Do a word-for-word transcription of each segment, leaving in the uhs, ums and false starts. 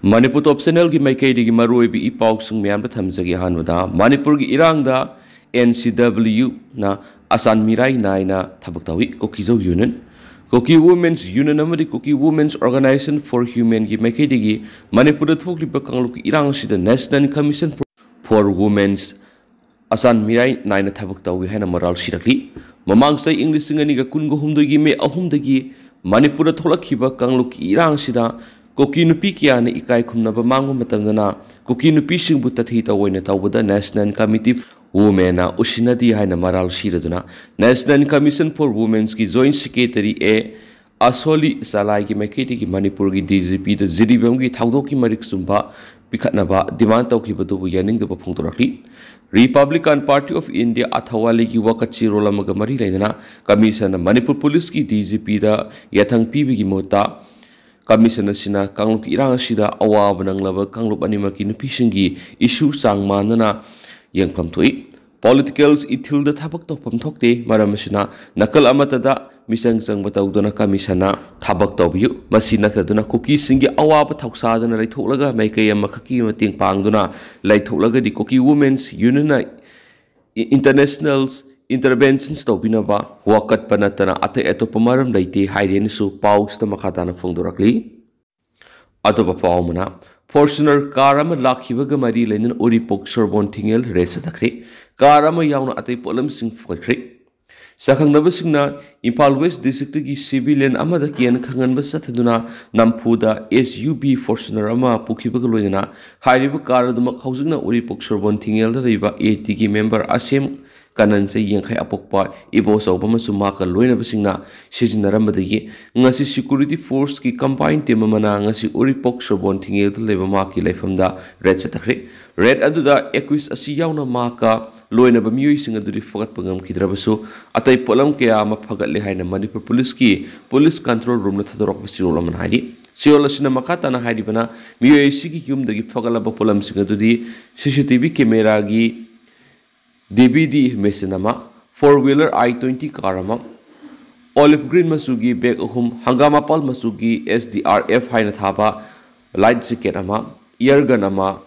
ꯃꯅꯤꯄꯨꯔ ꯇꯣꯞ ꯆꯦꯅꯦꯜꯒꯤ ꯃꯥꯏꯀꯩꯗꯒꯤ ꯃꯔꯨꯑꯣꯏꯕ ꯏ ꯄꯥꯎꯁꯤꯡ ꯃꯌꯥꯝꯗ ꯊꯝꯖꯒꯦ꯫ ꯑꯍꯥꯟꯕꯗ, ꯃꯅꯤꯄꯨꯔꯒꯤ ꯏꯔꯥꯡꯗ ꯑꯦꯟ ꯁꯤ ꯗꯕ꯭ꯂꯤꯌꯨꯅ ꯑꯆꯥꯟ ꯃꯤꯔꯥꯏ ꯅꯥꯏꯅ ꯊꯕꯛ ꯇꯧꯏ꯫ ꯀꯨꯀꯤꯖꯧ ꯌꯨꯅꯤꯌꯟ, ꯀꯨꯀꯤ ꯋꯨꯃꯦꯟꯁ ꯌꯨꯅꯤꯌꯟ ꯑꯃꯗꯤ ꯀꯨꯀꯤ ꯋꯨꯃꯦꯟꯁ ꯑꯣꯔꯒꯅꯥꯏꯖꯦꯁꯟ ꯐꯣꯔ ꯍ꯭ꯌꯨꯃꯦꯟꯒꯤ ꯃꯥꯏꯀꯩꯗꯒꯤ ꯃꯅꯤꯄꯨꯔꯗ ꯊꯣꯛꯂꯤꯕ ꯀꯥꯡꯂꯨꯞꯀꯤ ꯏꯔꯥꯡ ꯑꯁꯤꯗ ꯅꯦꯁꯅꯦꯜ ꯀꯃꯤꯁꯟ ꯐꯣꯔ ꯋꯨꯃꯦꯟꯁ ꯑꯆꯥꯟ ꯃꯤꯔꯥꯏ ꯅꯥꯏꯅ ꯊꯕꯛ ꯇꯧꯏ ꯍꯥꯏꯅ ꯃꯔꯥꯜ ꯁꯤꯔꯛꯂꯤ꯫ ꯃꯃꯥꯡ ꯆꯍꯤ ꯏꯪ ꯂꯤꯁꯤꯡ ꯑꯅꯤꯒ ꯀꯨꯟꯒ ꯍꯨꯝꯗꯣꯏꯒꯤ ꯃꯦ ꯑꯍꯨꯝꯗꯒꯤ ꯃꯅꯤꯄꯨꯔꯗ ꯊꯣꯛꯂꯛꯈꯤꯕ ꯀꯥꯡꯂꯨꯞꯀꯤ ꯏꯔꯥꯡ ꯑꯁꯤꯗ ꯀꯨꯀꯤ ꯅꯨꯄꯤ ꯀꯌꯥꯅ ꯏꯀꯥꯏ ꯈꯨꯝꯅꯕ ꯃꯥꯡꯕ ꯃꯇꯝꯗꯅ ꯀꯨꯀꯤ ꯅꯨꯄꯤꯁꯤꯡꯕꯨ ꯇꯊꯤ ꯇꯑꯣꯏꯅ ꯇꯧꯕꯗ ꯅꯦꯁꯅꯦꯜ ꯀꯃꯤꯇꯤ ꯋꯨꯃꯦꯟꯅ ꯎꯁꯤꯟꯅꯗꯦ ꯍꯥꯏꯅ ꯃꯔꯥꯜ ꯁꯤꯔꯗꯨꯅ ꯅꯦꯁꯅꯦꯜ ꯀꯃꯤꯁꯟ ꯐꯣꯔ ꯋꯨꯃꯦꯟꯁꯀꯤ ꯖꯣꯏꯟ ꯁꯦꯀ꯭ꯔꯦꯇꯔꯤ ꯑꯦ ꯑꯁꯣꯂꯤ ꯆꯂꯥꯏꯒꯤ ꯃꯥꯏꯀꯩꯗꯒꯤ ꯃꯅꯤꯄꯨꯔꯒꯤ ꯗꯤ ꯖꯤ ꯄꯤꯗ ꯖꯤꯔꯤꯕꯥꯝꯒꯤ ꯊꯧꯗꯣꯛꯀꯤ ꯃꯔꯤꯛ ꯆꯨꯝꯕ ꯄꯤꯈꯠꯅꯕ ꯗꯤꯃꯥꯟ ꯇꯧꯈꯤꯕꯗꯨꯕꯨ ꯌꯥꯅꯤꯡꯗꯕ ꯐꯣꯡꯗꯣꯔꯛꯂꯤ꯫ ꯔꯤꯄꯕ꯭ꯂꯤꯀꯥꯟ ꯄꯥꯔꯇꯤ ꯑꯣꯐ ꯏꯟꯗꯤꯌꯥ ꯑꯊꯋꯥꯂꯤꯒꯤ ꯋꯥꯀꯠ ꯆꯦꯔꯣꯜ ꯑꯃꯒ ꯃꯔꯤ ꯂꯩꯅꯅ ꯀꯃꯤꯁꯟꯅ ꯃꯅꯤꯄꯨꯔ ꯄꯨꯂꯤꯁꯀꯤ ꯗꯤ ꯖꯤ ꯄꯤꯗ ꯌꯥꯊꯪ ꯄꯤꯕꯒꯤ ꯃꯍꯨꯠꯇ ꯀꯃꯤꯁꯟ ꯑꯁꯤꯅ ꯀꯥꯡꯂꯨꯞꯀꯤ ꯏꯔꯥꯡ ꯑꯁꯤꯗ ꯑꯋꯥꯕ ꯅꯪꯂꯕ ꯀꯥꯡꯂꯨꯞ ꯑꯅꯤꯃꯛꯀꯤ ꯅꯨꯄꯤꯁꯤꯡꯒꯤ ꯏꯁꯨ ꯆꯥꯡ ꯃꯥꯟꯅꯅ ꯌꯦꯡꯐꯝ ꯊꯣꯛꯏ꯫ ꯄꯣꯂꯤꯇꯤꯀꯦꯜ ꯏꯊꯤꯜꯗ ꯊꯕꯛ ꯇꯧꯐꯝ ꯊꯣꯛꯇꯦ꯫ ꯃꯔꯝ ꯑꯁꯤꯅ ꯅꯥꯀꯜ ꯑꯃꯠꯇꯗ ꯃꯤꯆꯪ ꯆꯪꯕ ꯇꯧꯗꯨꯅ ꯀꯃꯤꯁꯟꯅ ꯊꯕꯛ ꯇꯧꯕꯤꯌꯨ꯫ ꯃꯁꯤ ꯅꯠꯇꯗꯨꯅ ꯀꯨꯀꯤꯁꯤꯡꯒꯤ ꯑꯋꯥꯕ ꯊꯧꯁꯥꯗꯅ ꯂꯩꯊꯣꯛꯂꯒ ꯃꯥꯏꯀꯩ ꯑꯃꯈꯛꯀꯤ ꯃꯇꯦꯡ ꯄꯥꯡꯗꯨꯅ ꯂꯩꯊꯣꯛꯂꯒꯗꯤ ꯀꯨꯀꯤ ꯋꯨꯃꯦꯟꯁ ꯌꯨꯅꯤꯌꯟꯅ ꯏꯟꯇꯔꯅꯦꯁꯅꯦꯜ ꯏꯟꯇꯔꯚꯦꯟꯁꯟꯁ ꯇꯧꯕꯤꯅꯕ ꯋꯥꯀꯠꯄ ꯅꯠꯇꯅ ꯑꯇꯩ ꯑꯇꯣꯞꯄ ꯃꯔꯝ ꯂꯩꯇꯦ ꯍꯥꯏꯔꯦꯅꯁꯨ ꯄꯥꯎꯁꯤꯗ ꯃꯈꯥ ꯇꯥꯅ ꯐꯣꯡꯗꯣꯔꯛꯂꯤ꯫ ꯑꯇꯣꯞꯄ ꯄꯥꯎ ꯑꯃꯅ, ꯐꯣꯔꯆꯨꯅꯔ ꯀꯥꯔ ꯑꯃ ꯂꯥꯛꯈꯤꯕꯒ ꯃꯔꯤ ꯂꯩꯅꯅ ꯎꯔꯤꯄꯣꯛ ꯁꯣꯔꯕꯣꯟ ꯊꯤꯡꯉꯦꯜ ꯔꯦꯠ ꯆꯠꯊꯈ꯭ꯔꯦ꯫ ꯀꯥꯔ ꯑꯃ ꯌꯥꯎꯅ ꯑꯇꯩ ꯄꯣꯠꯂꯝꯁꯤꯡ ꯐꯨꯒꯠꯈ꯭ꯔꯦ꯫ ꯁꯛꯈꯪꯅꯕꯁꯤꯡꯅ ꯏꯝꯐꯥꯜ ꯋꯦꯁ ꯗꯤꯁꯇ꯭ꯔꯤꯛꯇꯒꯤ ꯁꯤꯚꯤꯂꯤꯌꯟ ꯑꯃꯗ ꯀꯤꯍꯟ ꯈꯪꯍꯟꯕ ꯆꯠꯊꯗꯨꯅ ꯅꯝꯐꯨꯗ ꯑꯦꯁ ꯌꯨ ꯚꯤ ꯐꯣꯔꯆꯨꯅꯔ ꯑꯃ ꯄꯨꯈꯤꯕꯒ ꯂꯣꯏꯅꯅ ꯍꯥꯏꯔꯤꯕ ꯀꯥꯔ ꯑꯗꯨꯃꯛ ꯍꯧꯖꯤꯛꯅ ꯎꯔꯤꯄꯣꯛ ꯁꯣꯔꯕꯣꯟ ꯊꯤꯡꯉꯦꯜꯗ ꯂꯩꯕ ꯑꯦ ꯇꯤꯒꯤ ꯃꯦꯝꯕꯔ ꯑꯁꯦꯝ ꯀꯅꯟ ꯆꯍꯤ ꯌꯥꯡꯈꯩ ꯑꯄꯣꯛꯄ ꯏꯕꯣꯆꯧꯕ ꯑꯃꯁꯨꯡ ꯃꯍꯥꯛꯀ ꯂꯣꯏꯅꯕꯁꯤꯡꯅ ꯁꯤꯖꯤꯟꯅꯔꯝꯕꯗꯒꯤ ꯉꯁꯤ ꯁꯦꯀ꯭ꯌꯨꯔꯤꯇꯤ ꯐꯣꯔꯁꯀꯤ ꯀꯝꯕꯥꯏꯟ ꯇꯤꯝ ꯑꯃꯅ ꯉꯁꯤ ꯎꯔꯤꯄꯣꯛ ꯁꯣꯔꯕꯣꯟ ꯊꯤꯡꯉꯦꯜꯗ ꯂꯩꯕ ꯃꯍꯥꯛꯀꯤ ꯂꯩꯐꯝꯗ ꯔꯦꯠ ꯆꯠꯊꯈ꯭ꯔꯦ꯫ ꯔꯦꯠ ꯑꯗꯨꯗ ꯑꯦꯀ꯭ꯌꯨꯁ ꯑꯁꯤ ꯌꯥꯎꯅ ꯃꯍꯥꯛꯀ ꯂꯣꯏꯅꯕ ꯃꯤꯑꯣꯏꯁꯤꯡ ꯑꯗꯨꯗꯤ ꯐꯒꯠꯄ ꯉꯝꯈꯤꯗ꯭ꯔꯕꯁꯨ, ꯑꯇꯩ ꯄꯣꯠꯂꯝ ꯀꯌꯥ ꯑꯃ ꯐꯒꯠꯂꯦ ꯍꯥꯏꯅ ꯃꯅꯤꯄꯨꯔ ꯄꯨꯂꯤꯁꯀꯤ ꯄꯨꯂꯤꯁ ꯀꯟꯇ꯭ꯔꯣꯜ ꯔꯨꯝꯅ ꯊꯥꯗꯣꯔꯛꯄ ꯆꯦꯔꯣꯜ ꯑꯃꯅ ꯍꯥꯏꯔꯤ꯫ ꯆꯦꯔꯣꯜ ꯑꯁꯤꯅ ꯃꯈꯥ ꯇꯥꯅ ꯍꯥꯏꯔꯤꯕꯅ, ꯃꯤꯑꯣꯏ ꯑꯁꯤꯒꯤ ꯌꯨꯝꯗꯒꯤ ꯐꯒꯠꯂꯕ ꯄꯣꯠꯂꯝꯁꯤꯡ ꯑꯗꯨꯗꯤ ꯁꯤ C T V ꯀꯦꯃꯦꯔꯥꯒꯤ D V ꯗꯤ ꯃꯦꯆꯤꯟ ꯑꯃ, ꯐꯣꯔ ꯋꯤꯂꯔ ꯑꯥꯏ ꯇ꯭ꯋꯦꯟꯇꯤ ꯀꯥꯔ ꯑꯃ, ꯑꯣꯂꯤꯚ ꯒ꯭ꯔꯤꯟ ꯃꯆꯨꯒꯤ ꯕꯦꯒ ꯑꯍꯨꯝ, ꯍꯪꯒꯥꯝ ꯃꯄꯥꯜ ꯃꯆꯨꯒꯤ ꯑꯦꯁ ꯗꯤ ꯑꯥꯔ ꯑꯦꯐ ꯍꯥꯏꯅ ꯊꯥꯕ ꯂꯥꯏꯠ ꯖꯦꯀꯦꯠ ꯑꯃ, ꯏꯌꯔ ꯒꯟ ꯑꯃ,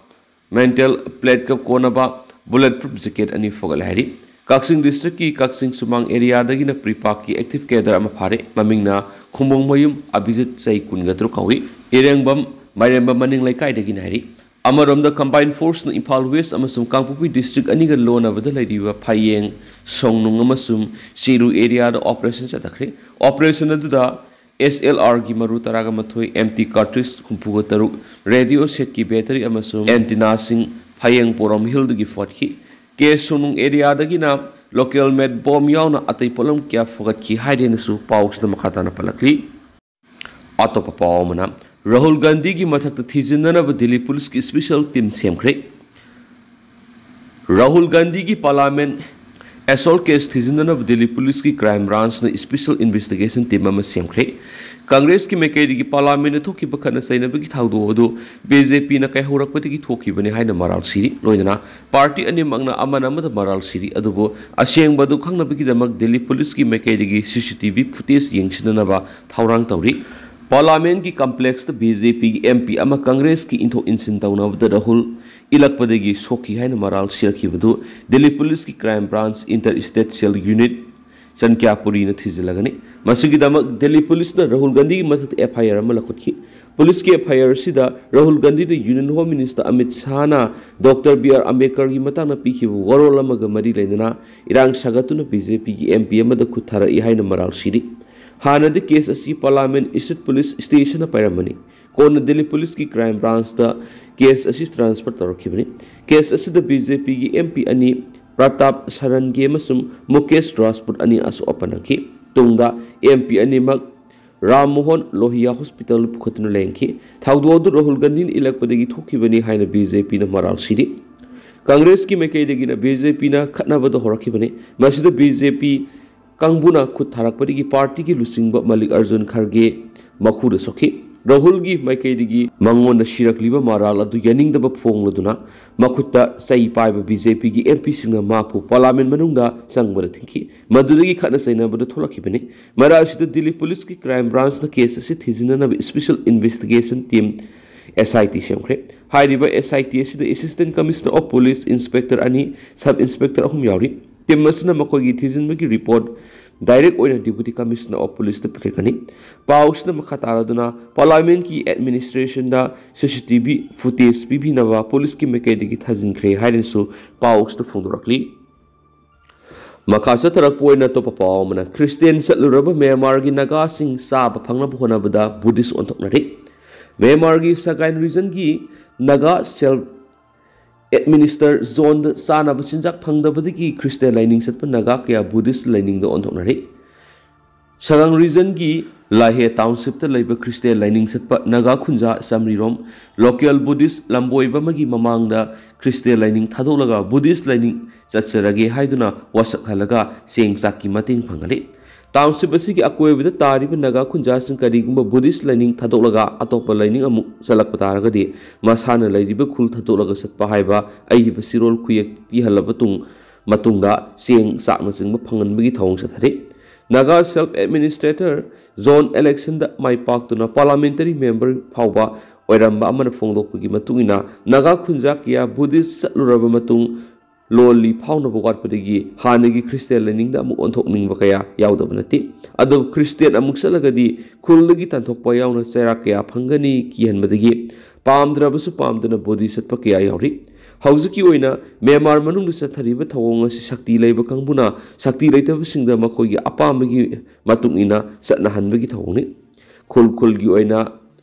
ꯃꯦꯟꯇꯦꯜ ꯄ꯭ꯂꯦꯠꯀ ꯀꯣꯟꯅꯕ ꯕꯨꯂꯦꯠ ꯄ꯭ꯔꯨꯐ ꯖꯦꯀꯦꯠ ꯑꯅꯤ ꯐꯒꯠꯂꯦ ꯍꯥꯏꯔꯤ꯫ ꯀꯛꯆꯤꯡ ꯗꯤꯁꯇ꯭ꯔꯤꯛꯀꯤ ꯀꯛꯆꯤꯡ ꯁꯨꯃꯥꯡ ꯑꯦꯔꯤꯌꯥꯗꯒꯤꯅ ꯄ꯭ꯔꯤꯄꯥꯛꯀꯤ ꯑꯦꯛꯇꯤꯚ ꯀꯦꯗꯔ ꯑꯃ ꯐꯥꯔꯦ꯫ ꯃꯃꯤꯡꯅ ꯈꯨꯝꯕꯣꯡꯃꯌꯨꯝ ꯑꯕꯤꯖꯤꯠ, ꯆꯍꯤ ꯀꯨꯟꯒ ꯇꯔꯨꯛ ꯀꯧꯏ꯫ ꯏꯔꯦꯡꯕꯝ ꯃꯥꯏꯔꯦꯝꯕ ꯃꯅꯤꯡ ꯂꯩꯀꯥꯏꯗꯒꯤꯅꯤ ꯍꯥꯏꯔꯤ꯫ ꯑꯃꯔꯣꯝꯗ, ꯀꯝꯕꯥꯏꯟ ꯐꯣꯔꯁꯅ ꯏꯝꯐꯥꯜ ꯋꯦꯁ ꯑꯃꯁꯨꯡ ꯀꯥꯡꯄꯣꯛꯄꯤ ꯗꯤꯁꯇ꯭ꯔꯤꯛ ꯑꯅꯤꯒ ꯂꯣꯟꯅꯕꯗ ꯂꯩꯔꯤꯕ ꯐꯌꯦꯡ, ꯁꯣꯡꯅꯨꯡ ꯑꯃꯁꯨꯡ ꯆꯤꯔꯨ ꯑꯦꯔꯤꯌꯥꯗ ꯑꯣꯄꯔꯦꯁꯟ ꯆꯠꯊꯈ꯭ꯔꯦ꯫ ꯑꯣꯄꯔꯦꯁꯟ ꯑꯗꯨꯗ ꯑꯦꯁ ꯑꯦꯜ ꯑꯥꯔꯒꯤ ꯃꯔꯨ ꯇꯔꯥꯒ ꯃꯥꯊꯣꯏ, ꯑꯦꯝ ꯇꯤ ꯀꯥꯔꯇ꯭ꯔꯤꯖ ꯍꯨꯝꯐꯨꯒ ꯇꯔꯨꯛ, ꯔꯦꯗꯤꯑꯣ ꯁꯦꯠꯀꯤ ꯕꯦꯇꯔꯤ ꯑꯃꯁꯨꯡ ꯑꯦꯟꯇꯤꯅꯥꯁꯤꯡ ꯐꯌꯦꯡ ꯄꯣꯔꯣꯝ ꯍꯤꯜꯗꯒꯤ ꯐꯒꯠꯈꯤ꯫ ꯀꯦ ꯁꯣꯡꯅꯨꯡ ꯑꯦꯔꯤꯌꯥꯗꯒꯤꯅ ꯂꯣꯀꯦꯜ ꯃꯦꯗ ꯕꯣꯝ ꯌꯥꯎꯅ ꯑꯇꯩ ꯄꯣꯠꯂꯝ ꯀꯌꯥ ꯐꯒꯠꯈꯤ ꯍꯥꯏꯔꯦꯅꯁꯨ ꯄꯥꯎꯁꯤꯗ ꯃꯈꯥ ꯇꯥꯅ ꯄꯜꯂꯛꯂꯤ꯫ ꯑꯇꯣꯞꯄ ꯄꯥꯎ ꯑꯃꯅ, ꯔꯥꯍꯨꯜ ꯒꯥꯟꯙꯤꯒꯤ ꯃꯊꯛꯇ ꯊꯤꯖꯤꯟꯅꯅꯕ ꯗꯤꯜꯂꯤ ꯄꯨꯂꯤꯁꯀꯤ ꯁ꯭ꯄꯦꯁꯦꯜ ꯇꯤꯝ ꯁꯦꯝꯈ꯭ꯔꯦ꯫ ꯔꯥꯍꯨꯜ ꯒꯥꯟꯙꯤꯒꯤ ꯄꯥꯔꯂꯥꯃꯦꯟ ꯑꯦꯁꯣꯜ ꯀꯦꯁ ꯊꯤꯖꯤꯟꯅꯅꯕ ꯗꯤꯜꯂꯤ ꯄꯨꯂꯤꯁꯀꯤ ꯀ꯭ꯔꯥꯏꯝ ꯕ꯭ꯔꯥꯟꯁꯅ ꯁ꯭ꯄꯦꯁꯦꯜ ꯏꯟꯚꯦꯁꯇꯤꯒꯦꯁꯟ ꯇꯤꯝ ꯑꯃ ꯁꯦꯝꯈ꯭ꯔꯦ꯫ ꯀꯪꯒ꯭ꯔꯦꯁꯀꯤ ꯃꯥꯏꯀꯩꯗꯒꯤ ꯄꯥꯔꯂꯥꯃꯦꯟꯗ ꯊꯣꯛꯈꯤꯕ ꯈꯠꯅ ꯆꯩꯅꯕꯒꯤ ꯊꯧꯗꯣꯛ ꯑꯗꯨ ꯕꯤ ꯖꯦ ꯄꯤꯅ ꯀꯥꯏꯍꯧꯔꯛꯄꯗꯒꯤ ꯊꯣꯛꯈꯤꯕꯅꯤ ꯍꯥꯏꯅ ꯃꯔꯥꯜ ꯁꯤꯔꯤ꯫ ꯂꯣꯏꯅꯅ ꯄꯥꯔꯇꯤ ꯑꯅꯤꯃꯛꯅ ꯑꯃꯅ ꯑꯃꯗ ꯃꯔꯥꯜ ꯁꯤꯔꯤ, ꯑꯗꯨꯕꯨ ꯑꯁꯦꯡꯕ ꯑꯗꯨ ꯈꯪꯅꯕꯒꯤꯗꯃꯛ ꯗꯤꯜꯂꯤ ꯄꯨꯂꯤꯁꯀꯤ ꯃꯥꯏꯀꯩꯗꯒꯤ ꯁꯤ ꯁꯤ ꯇꯤ ꯚꯤ ꯐꯨꯇꯦꯖ ꯌꯦꯡꯁꯤꯟꯅꯅꯕ ꯊꯧꯔꯥꯡ ꯇꯧꯔꯤ꯫ ꯄꯥꯔꯂꯥꯃꯦꯟꯒꯤ ꯀꯝꯄ꯭ꯂꯦꯛꯁꯇ ꯕꯤ ꯖꯦ ꯄꯤꯒꯤ ꯑꯦꯝ ꯄꯤ ꯑꯃ ꯀꯪꯒ꯭ꯔꯦꯁꯀꯤ ꯏꯟꯊꯣꯛ ꯏꯟꯁꯤꯟ ꯇꯧꯅꯕꯗ ꯔꯥꯍꯨꯜ ꯏꯜꯂꯛꯄꯗꯒꯤ ꯁꯣꯛꯈꯤ ꯍꯥꯏꯅ ꯃꯔꯥꯜ ꯁꯤꯔꯛꯈꯤꯕꯗꯨ ꯗꯤꯜꯂꯤ ꯄꯨꯂꯤꯁꯀꯤ ꯀ꯭ꯔꯥꯏꯝ ꯕ꯭ꯔꯥꯟꯁ ꯏꯟꯇꯔ ꯁ꯭ꯇꯦꯠ ꯁꯦꯜ ꯌꯨꯅꯤꯠ ꯆꯟꯀ꯭ꯌꯥꯄꯨꯔꯤꯅ ꯊꯤꯖꯤꯜꯂꯒꯅꯤ꯫ ꯃꯁꯤꯒꯤꯗꯃꯛ ꯗꯤꯜꯂꯤ ꯄꯨꯂꯤꯁꯅ ꯔꯥꯍꯨꯜ ꯒꯥꯟꯙꯤꯒꯤ ꯃꯊꯛꯇ ꯑꯦꯐ ꯑꯥꯏ ꯑꯥꯔ ꯑꯃ ꯂꯧꯈꯠꯈꯤ꯫ ꯄꯨꯂꯤꯁꯀꯤ ꯑꯦꯐ ꯑꯥꯏ ꯑꯥꯔ ꯑꯁꯤꯗ ꯔꯥꯍꯨꯜ ꯒꯥꯟꯙꯤꯗ ꯌꯨꯅꯤꯌꯟ ꯍꯣꯝ ꯃꯤꯅꯤꯁꯇꯔ ꯑꯃꯤꯠ ꯁꯥꯍꯅ ꯗꯣꯛꯇꯔ ꯕꯤ ꯑꯥꯔ ꯑꯝꯕꯦꯗꯀꯔꯒꯤ ꯃꯇꯥꯡꯗ ꯄꯤꯈꯤꯕ ꯋꯥꯔꯣꯜ ꯑꯃꯒ ꯃꯔꯤ ꯂꯩꯅꯅ ꯏꯔꯥꯡ ꯁꯥꯒꯠꯇꯨꯅ ꯕꯤ ꯖꯦ ꯄꯤꯒꯤ ꯑꯦꯝ ꯄꯤ ꯑꯃꯗ ꯈꯨꯠ ꯊꯥꯔꯛꯏ ꯍꯥꯏꯅ ꯃꯔꯥꯜ ꯁꯤꯔꯤ꯫ ꯍꯥꯟꯅꯗꯤ ꯀꯦꯁ ꯑꯁꯤ ꯄꯥꯔꯂꯥꯃꯦꯟ ꯏꯁꯇꯦꯠ ꯄꯨꯂꯤꯁ ꯁ꯭ꯇꯦꯁꯟꯗ ꯄꯥꯏꯔꯝꯕꯅꯤ꯫ ꯀꯣꯟꯅ ꯗꯤꯜꯂꯤ ꯄꯨꯂꯤꯁꯀꯤ ꯀ꯭ꯔꯥꯏꯝ ꯕ꯭ꯔꯥꯟꯁꯇ ꯀꯦꯁ ꯑꯁꯤ ꯇ꯭ꯔꯥꯟꯁꯐꯔ ꯇꯧꯔꯛꯈꯤꯕꯅꯤ꯫ ꯀꯦꯁ ꯑꯁꯤꯗ ꯕꯤ ꯖꯦ ꯄꯤꯒꯤ ꯑꯦꯝ ꯄꯤ ꯑꯅꯤ, ꯄ꯭ꯔꯇꯥꯞ ꯁꯔꯟꯒꯤ ꯑꯃꯁꯨꯡ ꯃꯨꯀꯦꯁ ꯔꯥꯖꯄꯨꯠ ꯑꯅꯤ ꯑꯁꯣꯛ ꯑꯄꯟ ꯅꯪꯈꯤ꯫ ꯇꯨꯡꯗ ꯑꯦꯝ ꯄꯤ ꯑꯅꯤꯃꯛ ꯔꯥꯝ ꯃꯣꯍꯟ ꯂꯣꯍꯤꯌꯥ ꯍꯣꯁꯄꯤꯇꯥꯜꯗ ꯄꯨꯈꯠꯇꯨꯅ ꯂꯥꯌꯦꯡꯈꯤ꯫ ꯊꯧꯗꯣꯛ ꯑꯗꯨ ꯔꯥꯍꯨꯜ ꯒꯥꯟꯙꯤꯅ ꯏꯜꯂꯛꯄꯗꯒꯤ ꯊꯣꯛꯈꯤꯕꯅꯤ ꯍꯥꯏꯅ ꯕꯤ ꯖꯦ ꯄꯤꯅ ꯃꯔꯥꯜ ꯁꯤꯔꯤ꯫ ꯀꯪꯒ꯭ꯔꯦꯁꯀꯤ ꯃꯥꯏꯀꯩꯗꯒꯤꯅ ꯕꯤ ꯖꯦ ꯄꯤꯅ ꯈꯠꯅꯕꯗ ꯍꯧꯔꯛꯈꯤꯕꯅꯤ꯫ ꯃꯁꯤꯗ ꯕꯤ ꯖꯦ ꯄꯤ ꯀꯥꯡꯕꯨꯅ ꯈꯨꯠ ꯊꯥꯔꯛꯄꯗꯒꯤ ꯄꯥꯔꯇꯤꯒꯤ ꯂꯨꯆꯤꯡꯕ ꯃꯜꯂꯤꯛ ꯑꯔꯖꯨꯟ ꯈꯔꯒꯦ ꯃꯈꯨꯗ ꯁꯣꯛꯈꯤ꯫ ꯔꯥꯍꯨꯜꯒꯤ ꯃꯥꯏꯀꯩꯗꯒꯤ ꯃꯉꯣꯟꯗ ꯁꯤꯔꯛꯂꯤꯕ ꯃꯔꯥꯜ ꯑꯗꯨ ꯌꯥꯅꯤꯡꯗꯕ ꯐꯣꯡꯂꯗꯨꯅ ꯃꯈꯨꯠꯇ ꯆꯩ ꯄꯥꯏꯕ ꯕꯤ ꯖꯦ ꯄꯤꯒꯤ ꯑꯦꯝ ꯄꯤꯁꯤꯡꯅ ꯃꯍꯥꯛꯄꯨ ꯄꯥꯔꯂꯥꯃꯦꯟ ꯃꯅꯨꯡꯗ ꯆꯪꯕꯗ ꯊꯤꯡꯈꯤ꯫ ꯃꯗꯨꯗꯒꯤ ꯈꯠꯅ ꯆꯩꯅꯕꯗꯨ ꯊꯣꯛꯂꯛꯈꯤꯕꯅꯤ꯫ ꯃꯔꯛ ꯑꯁꯤꯗ ꯗꯤꯜꯂꯤ ꯄꯨꯂꯤꯁꯀꯤ ꯀ꯭ꯔꯥꯏꯝ ꯕ꯭ꯔꯥꯟꯁꯅ ꯀꯦꯁ ꯑꯁꯤ ꯊꯤꯖꯤꯟꯅꯅꯕ ꯁ꯭ꯄꯦꯁꯦꯜ ꯏꯟꯚꯦꯁꯇꯤꯒꯦꯁꯟ ꯇꯤꯝ ꯑꯦꯁ ꯑꯥꯏ ꯇꯤ ꯁꯦꯝꯈ꯭ꯔꯦ꯫ ꯍꯥꯏꯔꯤꯕ ꯑꯦꯁ ꯑꯥꯏ ꯇꯤ ꯑꯁꯤꯗ Assistant Commissioner of Police, Inspector ꯑꯅꯤ, Sub Inspector ꯑꯍꯨꯝ ꯌꯥꯎꯔꯤ꯫ ꯇꯤꯝ ꯑꯁꯤꯅ ꯃꯈꯣꯏꯒꯤ ꯊꯤꯖꯤꯟꯕꯒꯤ ꯔꯤꯄꯣꯔꯠ ꯗꯥꯏꯔꯦꯛ ꯑꯣꯏꯅ Deputy Commissioner of Policeꯇ ꯄꯤꯈꯠꯀꯅꯤ꯫ ꯄꯥꯎꯁꯤꯅ ꯃꯈꯥ ꯇꯥꯔꯗꯨꯅ ꯄꯥꯔꯂꯥꯃꯦꯟꯠꯀꯤ ꯑꯦꯗꯃꯤꯅꯤꯁꯇ꯭ꯔꯦꯁꯟꯗ ꯁꯤ ꯁꯤ ꯇꯤ ꯚꯤ ꯐꯨꯇꯦꯖ ꯄꯤꯕꯤꯅꯕ ꯄꯨꯂꯤꯁꯀꯤ ꯃꯥꯏꯀꯩꯗꯒꯤ ꯊꯥꯖꯤꯟꯈ꯭ꯔꯦ ꯍꯥꯏꯅꯁꯨ ꯄꯥꯎꯁꯤꯗ ꯐꯣꯡꯗꯣꯔꯛꯂꯤ꯫ ꯃꯈꯥ ꯆꯠꯊꯔꯛꯄ ꯑꯣꯏꯅ ꯑꯇꯣꯞꯄ ꯄꯥꯎ ꯑꯃꯅ, ꯈ꯭ꯔꯤꯁꯇꯤꯌꯥꯟ ꯆꯠꯂꯨꯔꯕ ꯃ꯭ꯌꯥꯟꯃꯥꯔꯒꯤ ꯅꯥꯒꯥꯁꯤꯡ ꯆꯥꯕ ꯐꯪꯅꯕ ꯍꯣꯠꯅꯕꯗ ꯕꯨꯙꯤꯁ ꯑꯣꯟꯊꯣꯛꯅꯔꯤ꯫ ꯃ꯭ꯌꯥꯟꯃꯥꯔꯒꯤ ꯁꯒꯥꯏꯟ ꯔꯤꯖꯟꯒꯤ ꯅꯥꯒꯥ ꯁꯦꯜꯐ ꯑꯦꯗꯃꯤꯅꯤꯁꯇꯔ ꯖꯣꯟꯗ ꯆꯥꯅꯕ ꯆꯤꯟꯖꯥꯛ ꯐꯪꯗꯕꯗꯒꯤ ꯈ꯭ꯔꯤꯁꯇꯤꯌꯥꯟ ꯂꯥꯏꯅꯤꯡ ꯆꯠꯄ ꯅꯥꯒꯥ ꯀꯌꯥ ꯕꯨꯙꯤꯁ ꯂꯥꯏꯅꯤꯡꯗ ꯑꯣꯟꯊꯣꯛꯅꯔꯤ꯫ ꯁꯒꯥꯡ ꯔꯤꯖꯟꯒꯤ ꯂꯥꯍꯦ ꯇꯥꯎꯟꯁꯤꯞꯇ ꯂꯩꯕ ꯈ꯭ꯔꯤꯁꯇꯤꯌꯥꯟ ꯂꯥꯏꯅꯤꯡ ꯆꯠꯄ ꯅꯥꯒꯥ ꯈꯨꯟꯖꯥ ꯆꯥꯃꯔꯤꯔꯣꯝ ꯂꯣꯀꯦꯜ ꯕꯨꯙꯤꯁ ꯂꯝꯕꯣꯏꯕ ꯑꯃꯒꯤ ꯃꯃꯥꯡꯗ ꯈ꯭ꯔꯤꯁꯇꯤꯌꯥꯟ ꯂꯥꯏꯅꯤꯡ ꯊꯥꯗꯣꯛꯂꯒ ꯕꯨꯙꯤꯁ ꯂꯥꯏꯅꯤꯡ ꯆꯠꯆꯔꯒꯦ ꯍꯥꯏꯗꯨꯅ ꯋꯥꯁꯛꯍꯜꯂꯒ ꯆꯦꯡ ꯆꯥꯛꯀꯤ ꯃꯇꯦꯡ ꯐꯪꯍꯜꯂꯤ꯫ ꯇꯥꯎꯟꯁꯤꯞ ꯑꯁꯤꯒꯤ ꯑꯀꯣꯏꯕꯗ ꯇꯥꯔꯤꯕ ꯅꯥꯒꯥ ꯈꯨꯟꯖꯥꯁꯤꯡ ꯀꯔꯤꯒꯨꯝꯕ ꯕꯨꯙꯤꯁ ꯂꯥꯏꯅꯤꯡ ꯊꯥꯗꯣꯛꯂꯒ ꯑꯇꯣꯞꯄ ꯂꯥꯏꯅꯤꯡ ꯑꯃꯨꯛ ꯆꯠꯂꯛꯄ ꯇꯥꯔꯒꯗꯤ ꯃꯁꯥꯅ ꯂꯩꯔꯤꯕ ꯈꯨꯜ ꯊꯥꯗꯣꯛꯂꯒ ꯆꯠꯄ ꯍꯥꯏꯕ ꯑꯏꯕ ꯆꯤꯔꯣꯜ ꯈꯨꯌꯦꯛ ꯄꯤꯍꯜꯂꯕ ꯇꯨꯡ ꯃꯇꯨꯡꯗ ꯆꯦꯡ ꯆꯥꯛꯅꯆꯤꯡꯕ ꯐꯪꯍꯟꯕꯒꯤ ꯊꯧꯑꯣꯡ ꯆꯠꯊꯔꯤ꯫ ꯅꯥꯒꯥ ꯁꯦꯜꯐ ꯑꯦꯗꯃꯤꯅꯤꯁꯇ꯭ꯔꯦꯇꯔ ꯖꯣꯟ ꯏꯂꯦꯛꯁꯟꯗ ꯃꯥꯏ ꯄꯥꯛꯇꯨꯅ ꯄꯥꯔꯂꯥꯃꯦꯟꯇꯔꯤ ꯃꯦꯝꯕꯔ ꯐꯥꯎꯕ ꯑꯣꯏꯔꯝꯕ ꯑꯃꯅ ꯐꯣꯡꯗꯣꯛꯄꯒꯤ ꯃꯇꯨꯡ ꯏꯟꯅ ꯅꯥꯒꯥ ꯈꯨꯟꯖꯥ ꯀꯌꯥ ꯕꯨꯙꯤꯁ ꯆꯠꯂꯨꯔꯕ ꯃꯇꯨꯡ ꯂꯣꯜꯂꯤ ꯐꯥꯎꯅꯕ ꯋꯥꯠꯄꯗꯒꯤ ꯍꯥꯟꯅꯒꯤ ꯈ꯭ꯔꯤꯁꯇꯤꯌꯥꯟ ꯂꯥꯏꯅꯤꯡꯗ ꯑꯃꯨꯛ ꯑꯣꯟꯊꯣꯛꯅꯤꯡꯕ ꯀꯌꯥ ꯌꯥꯎꯗꯕ ꯅꯠꯇꯦ꯫ ꯑꯗꯨꯕꯨ ꯈ꯭ꯔꯤꯁꯇꯤꯌꯥꯟ ꯑꯃꯨꯛ ꯆꯠꯂꯒꯗꯤ ꯈꯨꯜꯗꯒꯤ ꯇꯥꯟꯊꯣꯛꯄ ꯌꯥꯎꯅ ꯆꯩꯔꯥꯛ ꯀꯌꯥ ꯐꯪꯒꯅꯤ ꯀꯤꯍꯟꯕꯗꯒꯤ ꯄꯥꯝꯗ꯭ꯔꯕꯁꯨ ꯄꯥꯝꯗꯅ ꯕꯨꯙꯤꯁ ꯆꯠꯄ ꯀꯌꯥ ꯌꯥꯎꯔꯤ꯫ ꯍꯧꯖꯤꯛꯀꯤ ꯑꯣꯏꯅ ꯃ꯭ꯌꯥꯟꯃꯥꯔ ꯃꯅꯨꯡꯗ ꯆꯠꯊꯔꯤꯕ ꯊꯧꯑꯣꯡ ꯑꯁꯤ ꯁꯛꯇꯤ ꯂꯩꯕ ꯀꯥꯡꯕꯨꯅ ꯁꯛꯇꯤ ꯂꯩꯇꯕꯁꯤꯡꯗ ꯃꯈꯣꯏꯒꯤ ꯑꯄꯥꯝꯕꯒꯤ ꯃꯇꯨꯡ ꯏꯟꯅ ꯆꯠꯅꯍꯟꯕꯒꯤ ꯊꯧꯑꯣꯡꯅꯤ꯫ ꯈꯨꯜ ꯈꯨꯜꯒꯤ ꯑꯣꯏꯅ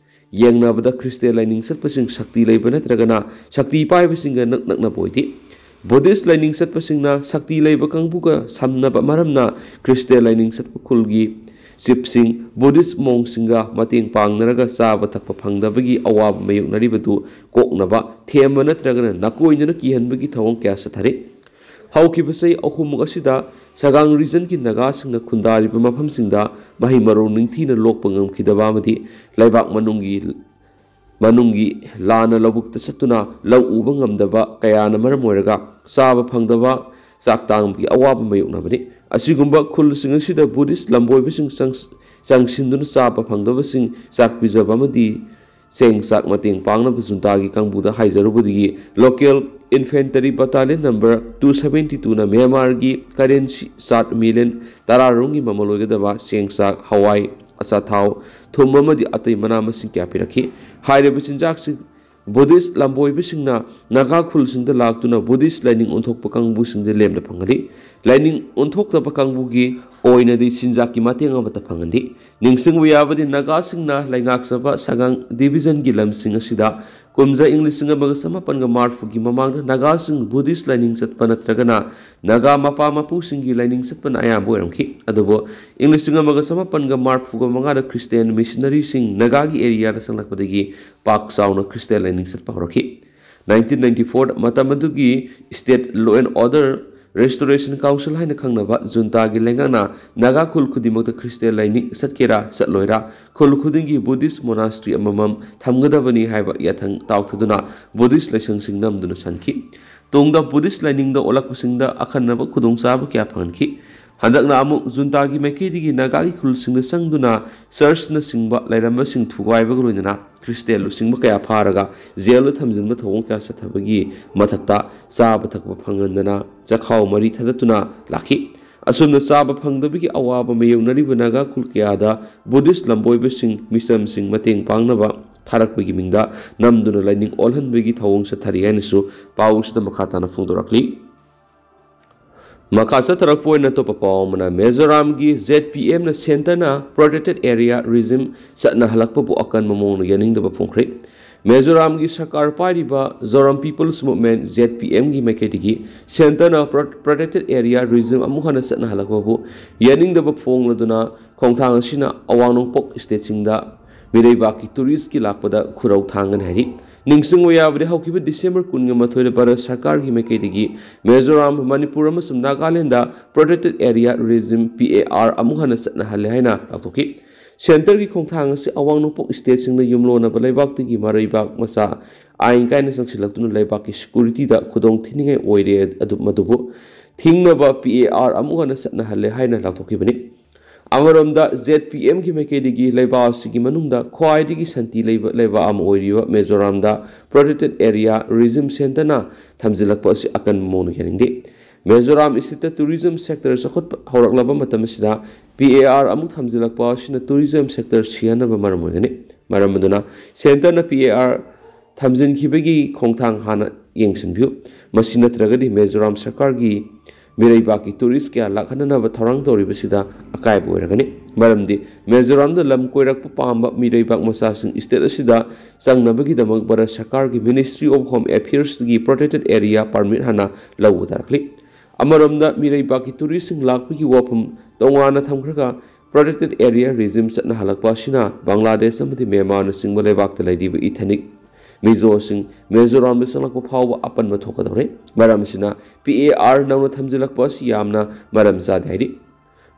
ꯌꯦꯡꯅꯕꯗ ꯈ꯭ꯔꯤꯁꯇꯤꯌꯥꯟ ꯂꯥꯏꯅꯤꯡ ꯆꯠꯄꯁꯤꯡ ꯁꯛꯇꯤ ꯂꯩꯕ ꯅꯠꯇ꯭ꯔꯒꯅ ꯁꯛꯇꯤ ꯄꯥꯏꯕꯁꯤꯡꯒ ꯅꯛ ꯅꯛꯅꯕ ꯑꯣꯏꯗꯦ꯫ ꯕꯨꯙꯤꯁ ꯂꯥꯏꯅꯤꯡ ꯆꯠꯄꯁꯤꯡꯅ ꯁꯛꯇꯤ ꯂꯩꯕ ꯀꯥꯡꯕꯨꯒ ꯁꯝꯅꯕ ꯃꯔꯝꯅ ꯈ꯭ꯔꯤꯁꯇꯤꯌꯥꯟ ꯂꯥꯏꯅꯤꯡ ꯆꯠꯄ ꯈꯨꯜꯒꯤ ꯆꯤꯞꯁꯤꯡ ꯕꯨꯙꯤꯁ ꯃꯣꯡꯁꯤꯡꯒ ꯃꯇꯦꯡ ꯄꯥꯡꯅꯔꯒ ꯆꯥꯕ ꯊꯛꯄ ꯐꯪꯗꯕꯒꯤ ꯑꯋꯥꯕ ꯃꯥꯌꯣꯛꯅꯔꯤꯕꯗꯨ ꯀꯣꯛꯅꯕ ꯊꯦꯝꯕ ꯅꯠꯇ꯭ꯔꯒꯅ ꯅꯥꯀꯣꯏꯅꯅ ꯀꯤꯍꯟꯕꯒꯤ ꯊꯧꯑꯣꯡ ꯀꯌꯥ ꯆꯠꯊꯔꯤ꯫ ꯍꯧꯈꯤꯕ ꯆꯍꯤ ꯑꯍꯨꯝꯃꯨꯛ ꯑꯁꯤꯗ ꯁꯒꯥꯡ ꯔꯤꯖꯟꯒꯤ ꯅꯥꯒꯥꯁꯤꯡꯅ ꯈꯨꯟꯗꯥꯔꯤꯕ ꯃꯐꯝꯁꯤꯡꯗ ꯃꯍꯩ ꯃꯔꯣꯡ ꯅꯤꯡꯊꯤꯅ ꯂꯣꯛꯄ ꯉꯝꯈꯤꯗꯕ ꯑꯃꯗꯤ ꯂꯩꯕꯥꯛ ꯃꯅꯨꯡꯒꯤ ꯃꯅꯨꯡꯒꯤ ꯂꯥꯟꯅ ꯂꯧꯕꯨꯛꯇ ꯆꯠꯇꯨꯅ ꯂꯧ ꯎꯕ ꯉꯝꯗꯕ ꯀꯌꯥꯅ ꯃꯔꯝ ꯑꯣꯏꯔꯒ ꯆꯥꯕ ꯐꯪꯗꯕ, ꯆꯥꯛ ꯇꯥꯡꯕꯒꯤ ꯑꯋꯥꯕ ꯃꯥꯌꯣꯛꯅꯕꯅꯤ꯫ ꯑꯁꯤꯒꯨꯝꯕ ꯈꯨꯜꯁꯤꯡ ꯑꯁꯤꯗ ꯕꯨꯙꯤꯁ ꯂꯝꯕꯣꯏꯕꯁꯤꯡ ꯆꯪ-, ꯆꯪꯁꯤꯟꯗꯨꯅ ꯆꯥꯕ ꯐꯪꯗꯕꯁꯤꯡ ꯆꯥꯛ ꯄꯤꯖꯕ ꯑꯃꯗꯤ ꯆꯦꯡ ꯆꯥꯛ ꯃꯇꯦꯡ ꯄꯥꯡꯅꯕ ꯖꯨꯟꯇꯥꯒꯤ ꯀꯥꯡꯕꯨꯗ ꯍꯥꯏꯖꯔꯨꯕꯗꯒꯤ local infantry battalion number two seventy two ꯅ ꯃ꯭ꯌꯥꯟꯃꯥꯔꯒꯤ currency ꯆꯥꯠ million ꯇꯔꯥꯔꯣꯝꯒꯤ ꯃꯃꯜ ꯑꯣꯏꯒꯗꯕ ꯆꯦꯡ ꯆꯥꯛ, ꯍꯋꯥꯏ, ꯑꯆꯥꯊꯥꯎ, ꯊꯨꯝ ꯑꯃꯗꯤ ꯑꯇꯩ ꯃꯅꯥ ꯃꯁꯤꯡ ꯀꯌꯥ ꯄꯤꯔꯛꯈꯤ꯫ ꯍꯥꯏꯔꯤꯕ ꯆꯤꯟꯖꯥꯛꯁꯤ Buddhist ꯂꯝꯕꯣꯏꯕꯁꯤꯡꯅ ꯅꯥꯒꯥ ꯈꯨꯜꯁꯤꯡꯗ ꯂꯥꯛꯇꯨꯅ Buddhist ꯂꯥꯏꯅꯤꯡ ꯑꯣꯟꯊꯣꯛꯄ ꯀꯥꯡꯕꯨꯁꯤꯡꯗ ꯂꯦꯝꯅ ꯐꯪꯍꯜꯂꯤ꯫ ꯂꯥꯏꯅꯤꯡ ꯑꯣꯟꯊꯣꯛꯇꯕ ꯀꯥꯡꯕꯨꯒꯤ ꯑꯣꯏꯅꯗꯤ ꯆꯤꯟꯖꯥꯛꯀꯤ ꯃꯇꯦꯡ ꯑꯃꯠꯇ ꯐꯪꯍꯟꯗꯦ꯫ ꯅꯤꯡꯁꯤꯡꯕ ꯌꯥꯕꯗꯤ ꯅꯥꯒꯥꯁꯤꯡꯅ ꯂꯩꯉꯥꯛꯆꯕ ꯁꯉꯥꯡ division ꯒꯤ ꯂꯝꯁꯤꯡ ꯑꯁꯤꯗ ꯀꯨꯝꯖꯥ ꯏꯪ ꯂꯤꯁꯤꯡ ꯑꯃꯒ ꯆꯃꯥꯄꯟꯒ ꯃꯔꯤꯐꯨꯒꯤ ꯃꯃꯥꯡꯗ ꯅꯥꯒꯥꯁꯤꯡ Buddhist ꯂꯥꯏꯅꯤꯡ ꯆꯠꯄ ꯅꯠꯇ꯭ꯔꯒꯅ ꯅꯥꯒꯥ ꯃꯄꯥ ꯃꯄꯨꯁꯤꯡꯒꯤ ꯂꯥꯏꯅꯤꯡ ꯆꯠꯄꯅ ꯑꯌꯥꯝꯕ ꯑꯣꯏꯔꯝꯈꯤ꯫ ꯑꯗꯨꯕꯨ ꯏꯪ ꯂꯤꯁꯤꯡ ꯑꯃꯒ ꯆꯃꯥꯄꯟꯒ ꯃꯔꯤꯐꯨꯒ ꯃꯉꯥꯗ Christian missionary ꯁꯤꯡ ꯅꯥꯒꯥꯒꯤ area ꯗ ꯆꯪꯂꯛꯄꯗꯒꯤ ꯄꯥꯛ ꯆꯥꯎꯅ Christian ꯂꯥꯏꯅꯤꯡ ꯆꯠꯄ ꯍꯧꯔꯛꯈꯤ꯫ Nineteen ninety four ꯗ ꯃꯇꯝ ꯑꯗꯨꯒꯤ State Law and Order Restoration Council ꯍꯥꯏꯅ ꯈꯪꯅꯕ ꯖꯨꯟꯇꯥꯒꯤ ꯂꯩꯉꯥꯛꯅ ꯅꯥꯒꯥ ꯈꯨꯜ ꯈꯨꯗꯤꯡꯃꯛꯇ Christian ꯂꯥꯏꯅꯤꯡ ꯆꯠꯀꯦꯔꯥ ꯆꯠꯂꯣꯏꯔꯥ ꯈꯨꯜ ꯈꯨꯗꯤꯡꯒꯤ Buddhist monastery ꯑꯃꯃꯝ ꯊꯝꯒꯗꯕꯅꯤ ꯍꯥꯏꯕ ꯌꯥꯊꯪ ꯇꯥꯎꯊꯗꯨꯅ Buddhist ꯂꯥꯏꯁꯪꯁꯤꯡ ꯅꯝꯗꯨꯅ ꯁꯟꯈꯤ꯫ ꯇꯨꯡꯗ Buddhist ꯂꯥꯏꯅꯤꯡꯗ ꯑꯣꯜꯂꯛꯄꯁꯤꯡꯗ ꯑꯈꯟꯅꯕ ꯈꯨꯗꯣꯡꯆꯥꯕ ꯀꯌꯥ ꯐꯪꯍꯟꯈꯤ꯫ ꯍꯟꯗꯛꯅ ꯑꯃꯨꯛ ꯖꯨꯟꯇꯥꯒꯤ ꯃꯥꯏꯀꯩꯗꯒꯤ ꯅꯥꯒꯥꯒꯤ ꯈꯨꯜꯁꯤꯡꯗ ꯆꯪꯗꯨꯅ church ꯅꯆꯤꯡꯕ ꯂꯩꯔꯝꯕꯁꯤꯡ ꯊꯨꯒꯥꯏꯕꯒ ꯂꯣꯏꯅꯅ Christian ꯂꯨꯆꯤꯡꯕ ꯀꯌꯥ ꯐꯥꯔꯒ jail ꯗ ꯊꯝꯖꯤꯟꯕ ꯊꯧꯑꯣꯡ ꯀꯌꯥ ꯆꯠꯊꯕꯒꯤ ꯃꯊꯛꯇ ꯆꯥꯕ ꯊꯛꯄ ꯐꯪꯍꯟꯗꯅ ꯆꯈꯥꯎ ꯃꯔꯤ ꯊꯗꯠꯇꯨꯅ ꯂꯥꯛꯈꯤ꯫ ꯑꯁꯨꯝꯅ ꯆꯥꯕ ꯐꯪꯗꯕꯒꯤ ꯑꯋꯥꯕ ꯃꯥꯌꯣꯛꯅꯔꯤꯕ ꯅꯥꯒꯥ ꯈꯨꯜ ꯀꯌꯥꯗ Buddhist ꯂꯝꯕꯣꯏꯕꯁꯤꯡ ꯃꯤꯆꯝꯁꯤꯡ ꯃꯇꯦꯡ ꯄꯥꯡꯅꯕ ꯊꯥꯔꯛꯄꯒꯤ ꯃꯤꯡꯗ ꯅꯝꯗꯨꯅ ꯂꯥꯏꯅꯤꯡ ꯑꯣꯜꯍꯟꯕꯒꯤ ꯊꯧꯑꯣꯡ ꯆꯠꯊꯔꯤ ꯍꯥꯏꯅꯁꯨ ꯄꯥꯎꯁꯤꯗ ꯃꯈꯥ ꯇꯥꯅ ꯐꯣꯡꯗꯣꯔꯛꯂꯤ꯫ ꯃꯈꯥ ꯆꯠꯊꯔꯛꯄ ꯑꯣꯏꯅ ꯑꯇꯣꯞꯄ ꯄꯥꯎ ꯑꯃꯅ ꯃꯤꯖꯣꯔꯥꯝꯒꯤ Z P M ꯅ centre ꯅ protected area regime ꯆꯠꯅꯍꯜꯂꯛꯄꯕꯨ ꯑꯀꯟꯕ ꯃꯑꯣꯡꯗ ꯌꯥꯅꯤꯡꯗꯕ ꯐꯣꯡꯈ꯭ꯔꯦ꯫ ꯃꯤꯖꯣꯔꯥꯝꯒꯤ ꯁꯔꯀꯥꯔ ꯄꯥꯏꯔꯤꯕ Zoram People's Movement, Z P M ꯒꯤ ꯃꯥꯏꯀꯩꯗꯒꯤ centre ꯅ pro-, protected area regime ꯑꯃꯨꯛ ꯍꯟꯅ ꯆꯠꯅꯍꯜꯂꯛꯄꯕꯨ ꯌꯥꯅꯤꯡꯗꯕ ꯐꯣꯡꯂꯗꯨꯅ ꯈꯣꯡꯊꯥꯡ ꯑꯁꯤꯅ ꯑꯋꯥꯡ ꯅꯣꯡꯄꯣꯛ state ꯁꯤꯡꯗ ꯃꯤꯔꯩꯕꯥꯛꯀꯤ tourist ꯀꯤ ꯂꯥꯛꯄꯗ ꯈꯨꯔꯧ ꯊꯥꯡꯒꯅꯤ ꯍꯥꯏꯔꯤ꯫ ꯅꯤꯡꯁꯤꯡꯕ ꯌꯥꯕꯗꯤ ꯍꯧꯈꯤꯕ December ꯀꯨꯟꯒ ꯃꯥꯊꯣꯏꯗ ꯚꯥꯔꯠ ꯁꯔꯀꯥꯔꯒꯤ ꯃꯥꯏꯀꯩꯗꯒꯤ ꯃꯤꯖꯣꯔꯥꯝ, ꯃꯅꯤꯄꯨꯔ ꯑꯃꯁꯨꯡ Nagaland protected area regime, P A R, ꯑꯃꯨꯛ ꯍꯟꯅ ꯆꯠꯅꯍꯜꯂꯦ ꯍꯥꯏꯅ ꯂꯥꯎꯊꯣꯛꯈꯤ꯫ Centre ꯒꯤ ꯈꯣꯡꯊꯥꯡ ꯑꯁꯤ ꯑꯋꯥꯡ ꯅꯣꯡꯄꯣꯛ state ꯁꯤꯡꯗ ꯌꯨꯝꯂꯣꯟꯅꯕ ꯂꯩꯕꯥꯛꯇꯒꯤ ꯃꯔꯩꯕꯥꯛ ꯃꯆꯥ ꯑꯥꯏꯟ ꯀꯥꯏꯅ ꯆꯪꯁꯤꯜꯂꯛꯇꯨꯅ ꯂꯩꯕꯥꯛꯀꯤ security ꯗ ꯈꯨꯗꯣꯡ ꯊꯤꯅꯤꯡꯉꯥꯏ ꯑꯣꯏꯔꯦ꯫ ꯑꯗꯨ, ꯃꯗꯨꯕꯨ ꯊꯤꯡꯅꯕ P A R ꯑꯃꯨꯛ ꯍꯟꯅ ꯆꯠꯅꯍꯜꯂꯦ ꯍꯥꯏꯅ ꯂꯥꯎꯊꯣꯛꯈꯤꯕꯅꯤ꯫ ꯑꯃꯔꯣꯝꯗ, ꯖꯦꯗ ꯄꯤ ꯑꯦꯝꯒꯤ ꯃꯥꯏꯀꯩꯗꯒꯤ ꯂꯩꯕꯥꯛ ꯑꯁꯤꯒꯤ ꯃꯅꯨꯡꯗ ꯈ꯭ꯋꯥꯏꯗꯒꯤ ꯁꯥꯟꯇꯤ ꯂꯩꯕ ꯂꯩꯕꯥꯛ ꯑꯃ ꯑꯣꯏꯔꯤꯕ ꯃꯤꯖꯣꯔꯥꯝꯗ Protected Area Regime ꯁꯦꯟꯇꯔꯅ ꯊꯝꯖꯤꯜꯂꯛꯄ ꯑꯁꯤ ꯑꯀꯟꯕ ꯃꯑꯣꯡꯗ ꯌꯥꯅꯤꯡꯗꯦ꯫ ꯃꯤꯖꯣꯔꯥꯝ ꯏꯁꯇꯦꯠꯇ ꯇꯨꯔꯤꯖꯝ ꯁꯦꯛꯇꯔ ꯆꯥꯎꯈꯠꯄ ꯍꯧꯔꯛꯂꯕ ꯃꯇꯝ ꯑꯁꯤꯗ ꯄꯤ ꯑꯦ ꯑꯥꯔ ꯑꯃꯨꯛ ꯊꯝꯖꯤꯜꯂꯛꯄ ꯑꯁꯤꯅ ꯇꯨꯔꯤꯖꯝ ꯁꯦꯛꯇꯔ ꯁꯤꯍꯟꯅꯕ ꯃꯔꯝ ꯑꯣꯏꯒꯅꯤ꯫ ꯃꯔꯝ ꯑꯗꯨꯅ ꯁꯦꯟꯇꯔꯅ ꯄꯤ ꯑꯦ ꯑꯥꯔ ꯊꯝꯖꯤꯟꯈꯤꯕꯒꯤ ꯈꯣꯡꯊꯥꯡ ꯍꯥꯟꯅ ꯌꯦꯡꯁꯤꯟꯕꯤꯌꯨ꯫ ꯃꯁꯤ ꯅꯠꯇ꯭ꯔꯒꯗꯤ ꯃꯤꯖꯣꯔꯥꯝ ꯁꯔꯀꯥꯔꯒꯤ ꯃꯤꯔꯩꯕꯥꯛꯀꯤ ꯇꯨꯔꯤꯁ ꯀꯌꯥ ꯂꯥꯛꯍꯟꯅꯅꯕ ꯊꯧꯔꯥꯡ ꯇꯧꯔꯤꯕꯁꯤꯗ ꯑꯀꯥꯏꯕ ꯑꯣꯏꯔꯒꯅꯤ꯫ ꯃꯔꯝꯗꯤ ꯃꯤꯖꯣꯔꯥꯝꯗ ꯂꯝ ꯀꯣꯏꯔꯛꯄ ꯄꯥꯝꯕ ꯃꯤꯔꯩꯕꯥꯛ ꯃꯆꯥꯁꯤꯡ ꯏꯁꯇꯦꯠ ꯑꯁꯤꯗ ꯆꯪꯅꯕꯒꯤꯗꯃꯛ ꯚꯥꯔꯠ ꯁꯔꯀꯥꯔꯒꯤ Ministry of Home Affairsꯀꯤ Protected Area Permit ꯍꯥꯟꯅ ꯂꯧꯕ ꯇꯥꯔꯛꯂꯤ꯫ ꯑꯃꯔꯣꯝꯗ ꯃꯤꯔꯩꯕꯥꯛꯀꯤ ꯇꯨꯔꯤꯁꯁꯤꯡ ꯂꯥꯛꯄꯒꯤ ꯋꯥꯐꯝ ꯇꯣꯉꯥꯟꯅ ꯊꯝꯈ꯭ꯔꯒ, Protected Area Regime ꯆꯠꯅꯍꯜꯂꯛꯄ ꯑꯁꯤꯅ ꯕꯪꯒ꯭ꯂꯥꯗꯦꯁ ꯑꯃꯗꯤ ꯃ꯭ꯌꯥꯟꯃꯥꯔꯅꯆꯤꯡꯕ ꯂꯩꯕꯥꯛꯇ ꯂꯩꯔꯤꯕ ꯏꯊꯅꯤꯛ ꯃꯤꯖꯣꯁꯤꯡ ꯃꯤꯖꯣꯔꯥꯝꯗ ꯆꯪꯂꯛꯄ ꯐꯥꯎꯕ ꯑꯄꯟꯕ ꯊꯣꯛꯀꯗꯧꯔꯦ꯫ ꯃꯔꯝ ꯑꯁꯤꯅ ꯄꯤ ꯑꯦ ꯑꯥꯔ ꯅꯧꯅ ꯊꯝꯖꯤꯜꯂꯛꯄ ꯑꯁꯤ ꯌꯥꯝꯅ ꯃꯔꯝ ꯆꯥꯗꯦ ꯍꯥꯏꯔꯤ꯫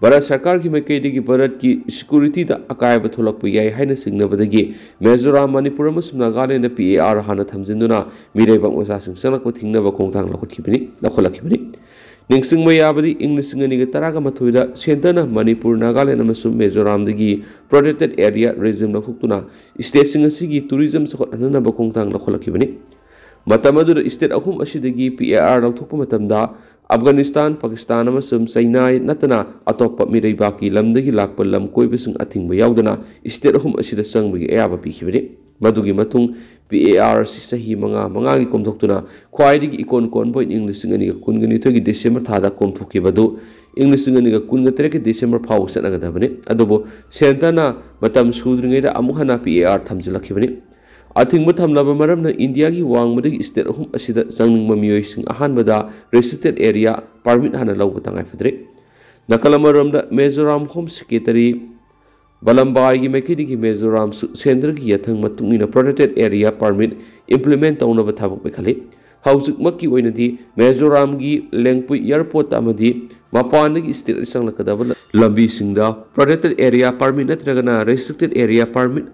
ꯚꯥꯔꯠ ꯁꯔꯀꯥꯔꯒꯤ ꯃꯥꯏꯀꯩꯗꯒꯤ ꯚꯥꯔꯠꯀꯤ ꯁꯦꯀ꯭ꯌꯨꯔꯤꯇꯤꯗ ꯑꯀꯥꯏꯕ ꯊꯣꯛꯂꯛꯄ ꯌꯥꯏ ꯍꯥꯏꯅ ꯆꯤꯡꯅꯕꯗꯒꯤ ꯃꯤꯖꯣꯔꯥꯝ, ꯃꯅꯤꯄꯨꯔ ꯑꯃꯁꯨꯡ ꯅꯥꯒꯥꯂꯦꯟꯗ ꯄꯤ ꯑꯦ ꯑꯥꯔ ꯍꯥꯟꯅ ꯊꯝꯖꯤꯟꯗꯨꯅ ꯃꯤꯔꯩꯕꯥꯛ ꯃꯆꯥꯁꯤꯡ ꯆꯪꯂꯛꯄ ꯊꯤꯡꯅꯕ ꯈꯣꯡꯊꯥꯡ ꯂꯧꯈꯠꯈꯤꯕꯅꯤ, ꯂꯧꯈꯠꯂꯛꯈꯤꯕꯅꯤ꯫ ꯅꯤꯡꯁꯤꯡꯕ ꯌꯥꯕꯗꯤ, ꯏꯪ ꯂꯤꯁꯤꯡ ꯑꯅꯤꯒ ꯇꯔꯥꯒ ꯃꯥꯊꯣꯏꯗ ꯁꯦꯟꯇꯔꯅ ꯃꯅꯤꯄꯨꯔ, ꯅꯥꯒꯥꯂꯦꯟ ꯑꯃꯁꯨꯡ ꯃꯤꯖꯣꯔꯥꯝꯗꯒꯤ Protected Area Regime ꯂꯧꯊꯣꯛꯇꯨꯅ ꯏꯁꯇꯦꯠꯁꯤꯡ ꯑꯁꯤꯒꯤ ꯇꯨꯔꯤꯖꯝ ꯆꯥꯎꯈꯠꯍꯟꯅꯕ ꯈꯣꯡꯊꯥꯡ ꯂꯧꯈꯠꯂꯛꯈꯤꯕꯅꯤ꯫ ꯃꯇꯝ ꯑꯗꯨꯗ ꯏꯁꯇꯦꯠ ꯑꯍꯨꯝ ꯑꯁꯤꯗꯒꯤ ꯄꯤ ꯑꯦ ꯑꯥꯔ ꯂꯧꯊꯣꯛꯄ ꯃꯇꯝꯗ ꯑꯐꯒꯥꯅꯤꯁꯇꯥꯟ, ꯄꯥꯀꯤꯁꯇꯥꯟ ꯑꯃꯁꯨꯡ ꯆꯩꯅꯥ ꯅꯠꯇꯅ ꯑꯇꯣꯞꯄ ꯃꯤꯔꯩꯕꯥꯛꯀꯤ ꯂꯝꯗꯒꯤ ꯂꯥꯛꯄ ꯂꯝ ꯀꯣꯏꯕꯁꯤꯡ ꯑꯊꯤꯡꯕ ꯌꯥꯎꯗꯅ ꯏꯁꯇꯦꯠ ꯑꯍꯨꯝ ꯑꯁꯤꯗ ꯆꯪꯕꯒꯤ ꯑꯌꯥꯕ ꯄꯤꯈꯤꯕꯅꯤ꯫ ꯃꯗꯨꯒꯤ ꯃꯇꯨꯡ ꯄꯤ ꯑꯦ ꯑꯥꯔ ꯑꯁꯤ ꯆꯍꯤ ꯃꯉꯥ ꯃꯉꯥꯒꯤ ꯀꯣꯝꯊꯣꯛꯇꯨꯅ ꯈ꯭ꯋꯥꯏꯗꯒꯤ ꯏꯀꯣꯟ ꯀꯣꯟꯕ ꯑꯣꯏꯅ ꯏꯪ ꯂꯤꯁꯤꯡ ꯑꯅꯤꯒ ꯀꯨꯟꯒ ꯅꯤꯊꯣꯏꯒꯤ ꯗꯤꯁꯦꯝꯕꯔ ꯊꯥꯗ ꯀꯣꯝꯊꯣꯛꯈꯤꯕ ꯑꯗꯨ ꯏꯪ ꯂꯤꯁꯤꯡ ꯑꯅꯤꯒ ꯀꯨꯟꯒ ꯇꯔꯦꯠꯀꯤ ꯗꯤꯁꯦꯝꯕꯔ ꯐꯥꯎꯕ ꯆꯠꯅꯒꯗꯕꯅꯤ꯫ ꯑꯗꯨꯕꯨ ꯁꯦꯟꯇꯔꯅ ꯃꯇꯝ ꯁꯨꯗ꯭ꯔꯤꯉꯩꯗ ꯑꯃꯨꯛ ꯍꯟꯅ ꯄꯤ ꯑꯦ ꯑꯥꯔ ꯊꯝꯖꯤꯜꯂꯛꯈꯤꯕꯅꯤ꯫ ꯑꯊꯤꯡꯕ ꯊꯝꯂꯕ ꯃꯔꯝꯅ ꯏꯟꯗꯤꯌꯥꯒꯤ ꯋꯥꯡꯃꯗꯒꯤ ꯏꯁꯇꯦꯠ ꯑꯍꯨꯝ ꯑꯁꯤꯗ ꯆꯪꯅꯤꯡꯕ ꯃꯤꯑꯣꯏꯁꯤꯡ ꯑꯍꯥꯟꯕꯗ Restricted Area Permit ꯍꯥꯟꯅ ꯂꯧꯕ ꯇꯉꯥꯏ ꯐꯗ꯭ꯔꯦ꯫ ꯅꯥꯀꯜ ꯑꯃꯔꯣꯝꯗ, ꯃꯤꯖꯣꯔꯥꯝ ꯍꯣꯝ ꯁꯦꯀ꯭ꯔꯦꯇꯔꯤ ꯕꯂꯝꯕꯥꯏꯒꯤ ꯃꯥꯏꯀꯩꯗꯒꯤ ꯃꯤꯖꯣꯔꯥꯝꯁꯨ ꯁꯦꯟꯇꯔꯒꯤ ꯌꯥꯊꯪ ꯃꯇꯨꯡ ꯏꯟꯅ Protected Area Permit implement ꯇꯧꯅꯕ ꯊꯕꯛ ꯄꯥꯏꯈꯠꯂꯤ꯫ ꯍꯧꯖꯤꯛꯃꯛꯀꯤ ꯑꯣꯏꯅꯗꯤ ꯃꯤꯖꯣꯔꯥꯝꯒꯤ ꯂꯦꯡꯄꯨꯏ ꯑꯦꯌꯔꯄꯣꯔꯠꯇ ꯑꯃꯗꯤ ꯃꯄꯥꯟꯗꯒꯤ ꯏꯁꯇꯦꯠꯇ ꯆꯪꯂꯛꯀꯗꯕ ꯂꯝꯕꯤꯁꯤꯡꯗ Protected Area Permit ꯅꯠꯇ꯭ꯔꯒꯅ Restricted Area Permit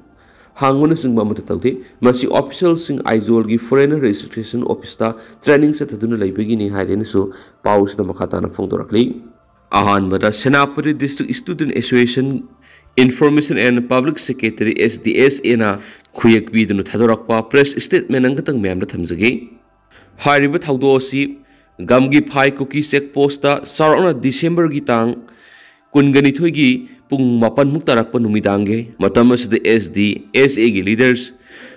ꯍꯥꯡꯕꯅꯆꯤꯡꯕ ꯑꯃꯠꯇ ꯇꯧꯗꯦ꯫ ꯃꯁꯤ ꯑꯣꯐꯤꯁꯤꯌꯦꯜꯁꯤꯡ ꯑꯥꯏꯖꯣꯜꯒꯤ Foreign Registration Officeꯇ training ꯆꯠꯊꯗꯨꯅ ꯂꯩꯕꯒꯤꯅꯤ ꯍꯥꯏꯔꯦꯅꯁꯨ ꯄꯥꯎꯁꯤꯗ ꯃꯈꯥ ꯇꯥꯅ ꯐꯣꯡꯗꯣꯔꯛꯂꯤ꯫ ꯑꯍꯥꯟꯕꯗ Senapati District Student Association Information and Public Secretary, S D S A ꯅ ꯈꯨꯌꯦꯛ ꯄꯤꯗꯨꯅ ꯊꯥꯗꯣꯔꯛꯄ press statement ꯑꯃꯈꯛꯇꯪ ꯃꯌꯥꯝꯗ ꯊꯝꯖꯒꯦ꯫ ꯍꯥꯏꯔꯤꯕ ꯊꯧꯗꯣꯛ ꯑꯁꯤ ꯒꯝꯒꯤꯐꯥꯏ ꯀꯨꯀꯤ check post ꯇ ꯆꯥꯎꯔꯥꯛꯅ December ꯒꯤ ꯇꯥꯡ ꯀꯨꯟꯒ ꯅꯤꯊꯣꯏꯒꯤ ꯄꯨꯡ ꯃꯥꯄꯟ ꯃꯨꯛ ꯇꯥꯔꯛꯄ ꯅꯨꯃꯤꯗꯥꯡꯒꯤ ꯃꯇꯝ ꯑꯁꯤꯗ S D S A ꯒꯤ leaders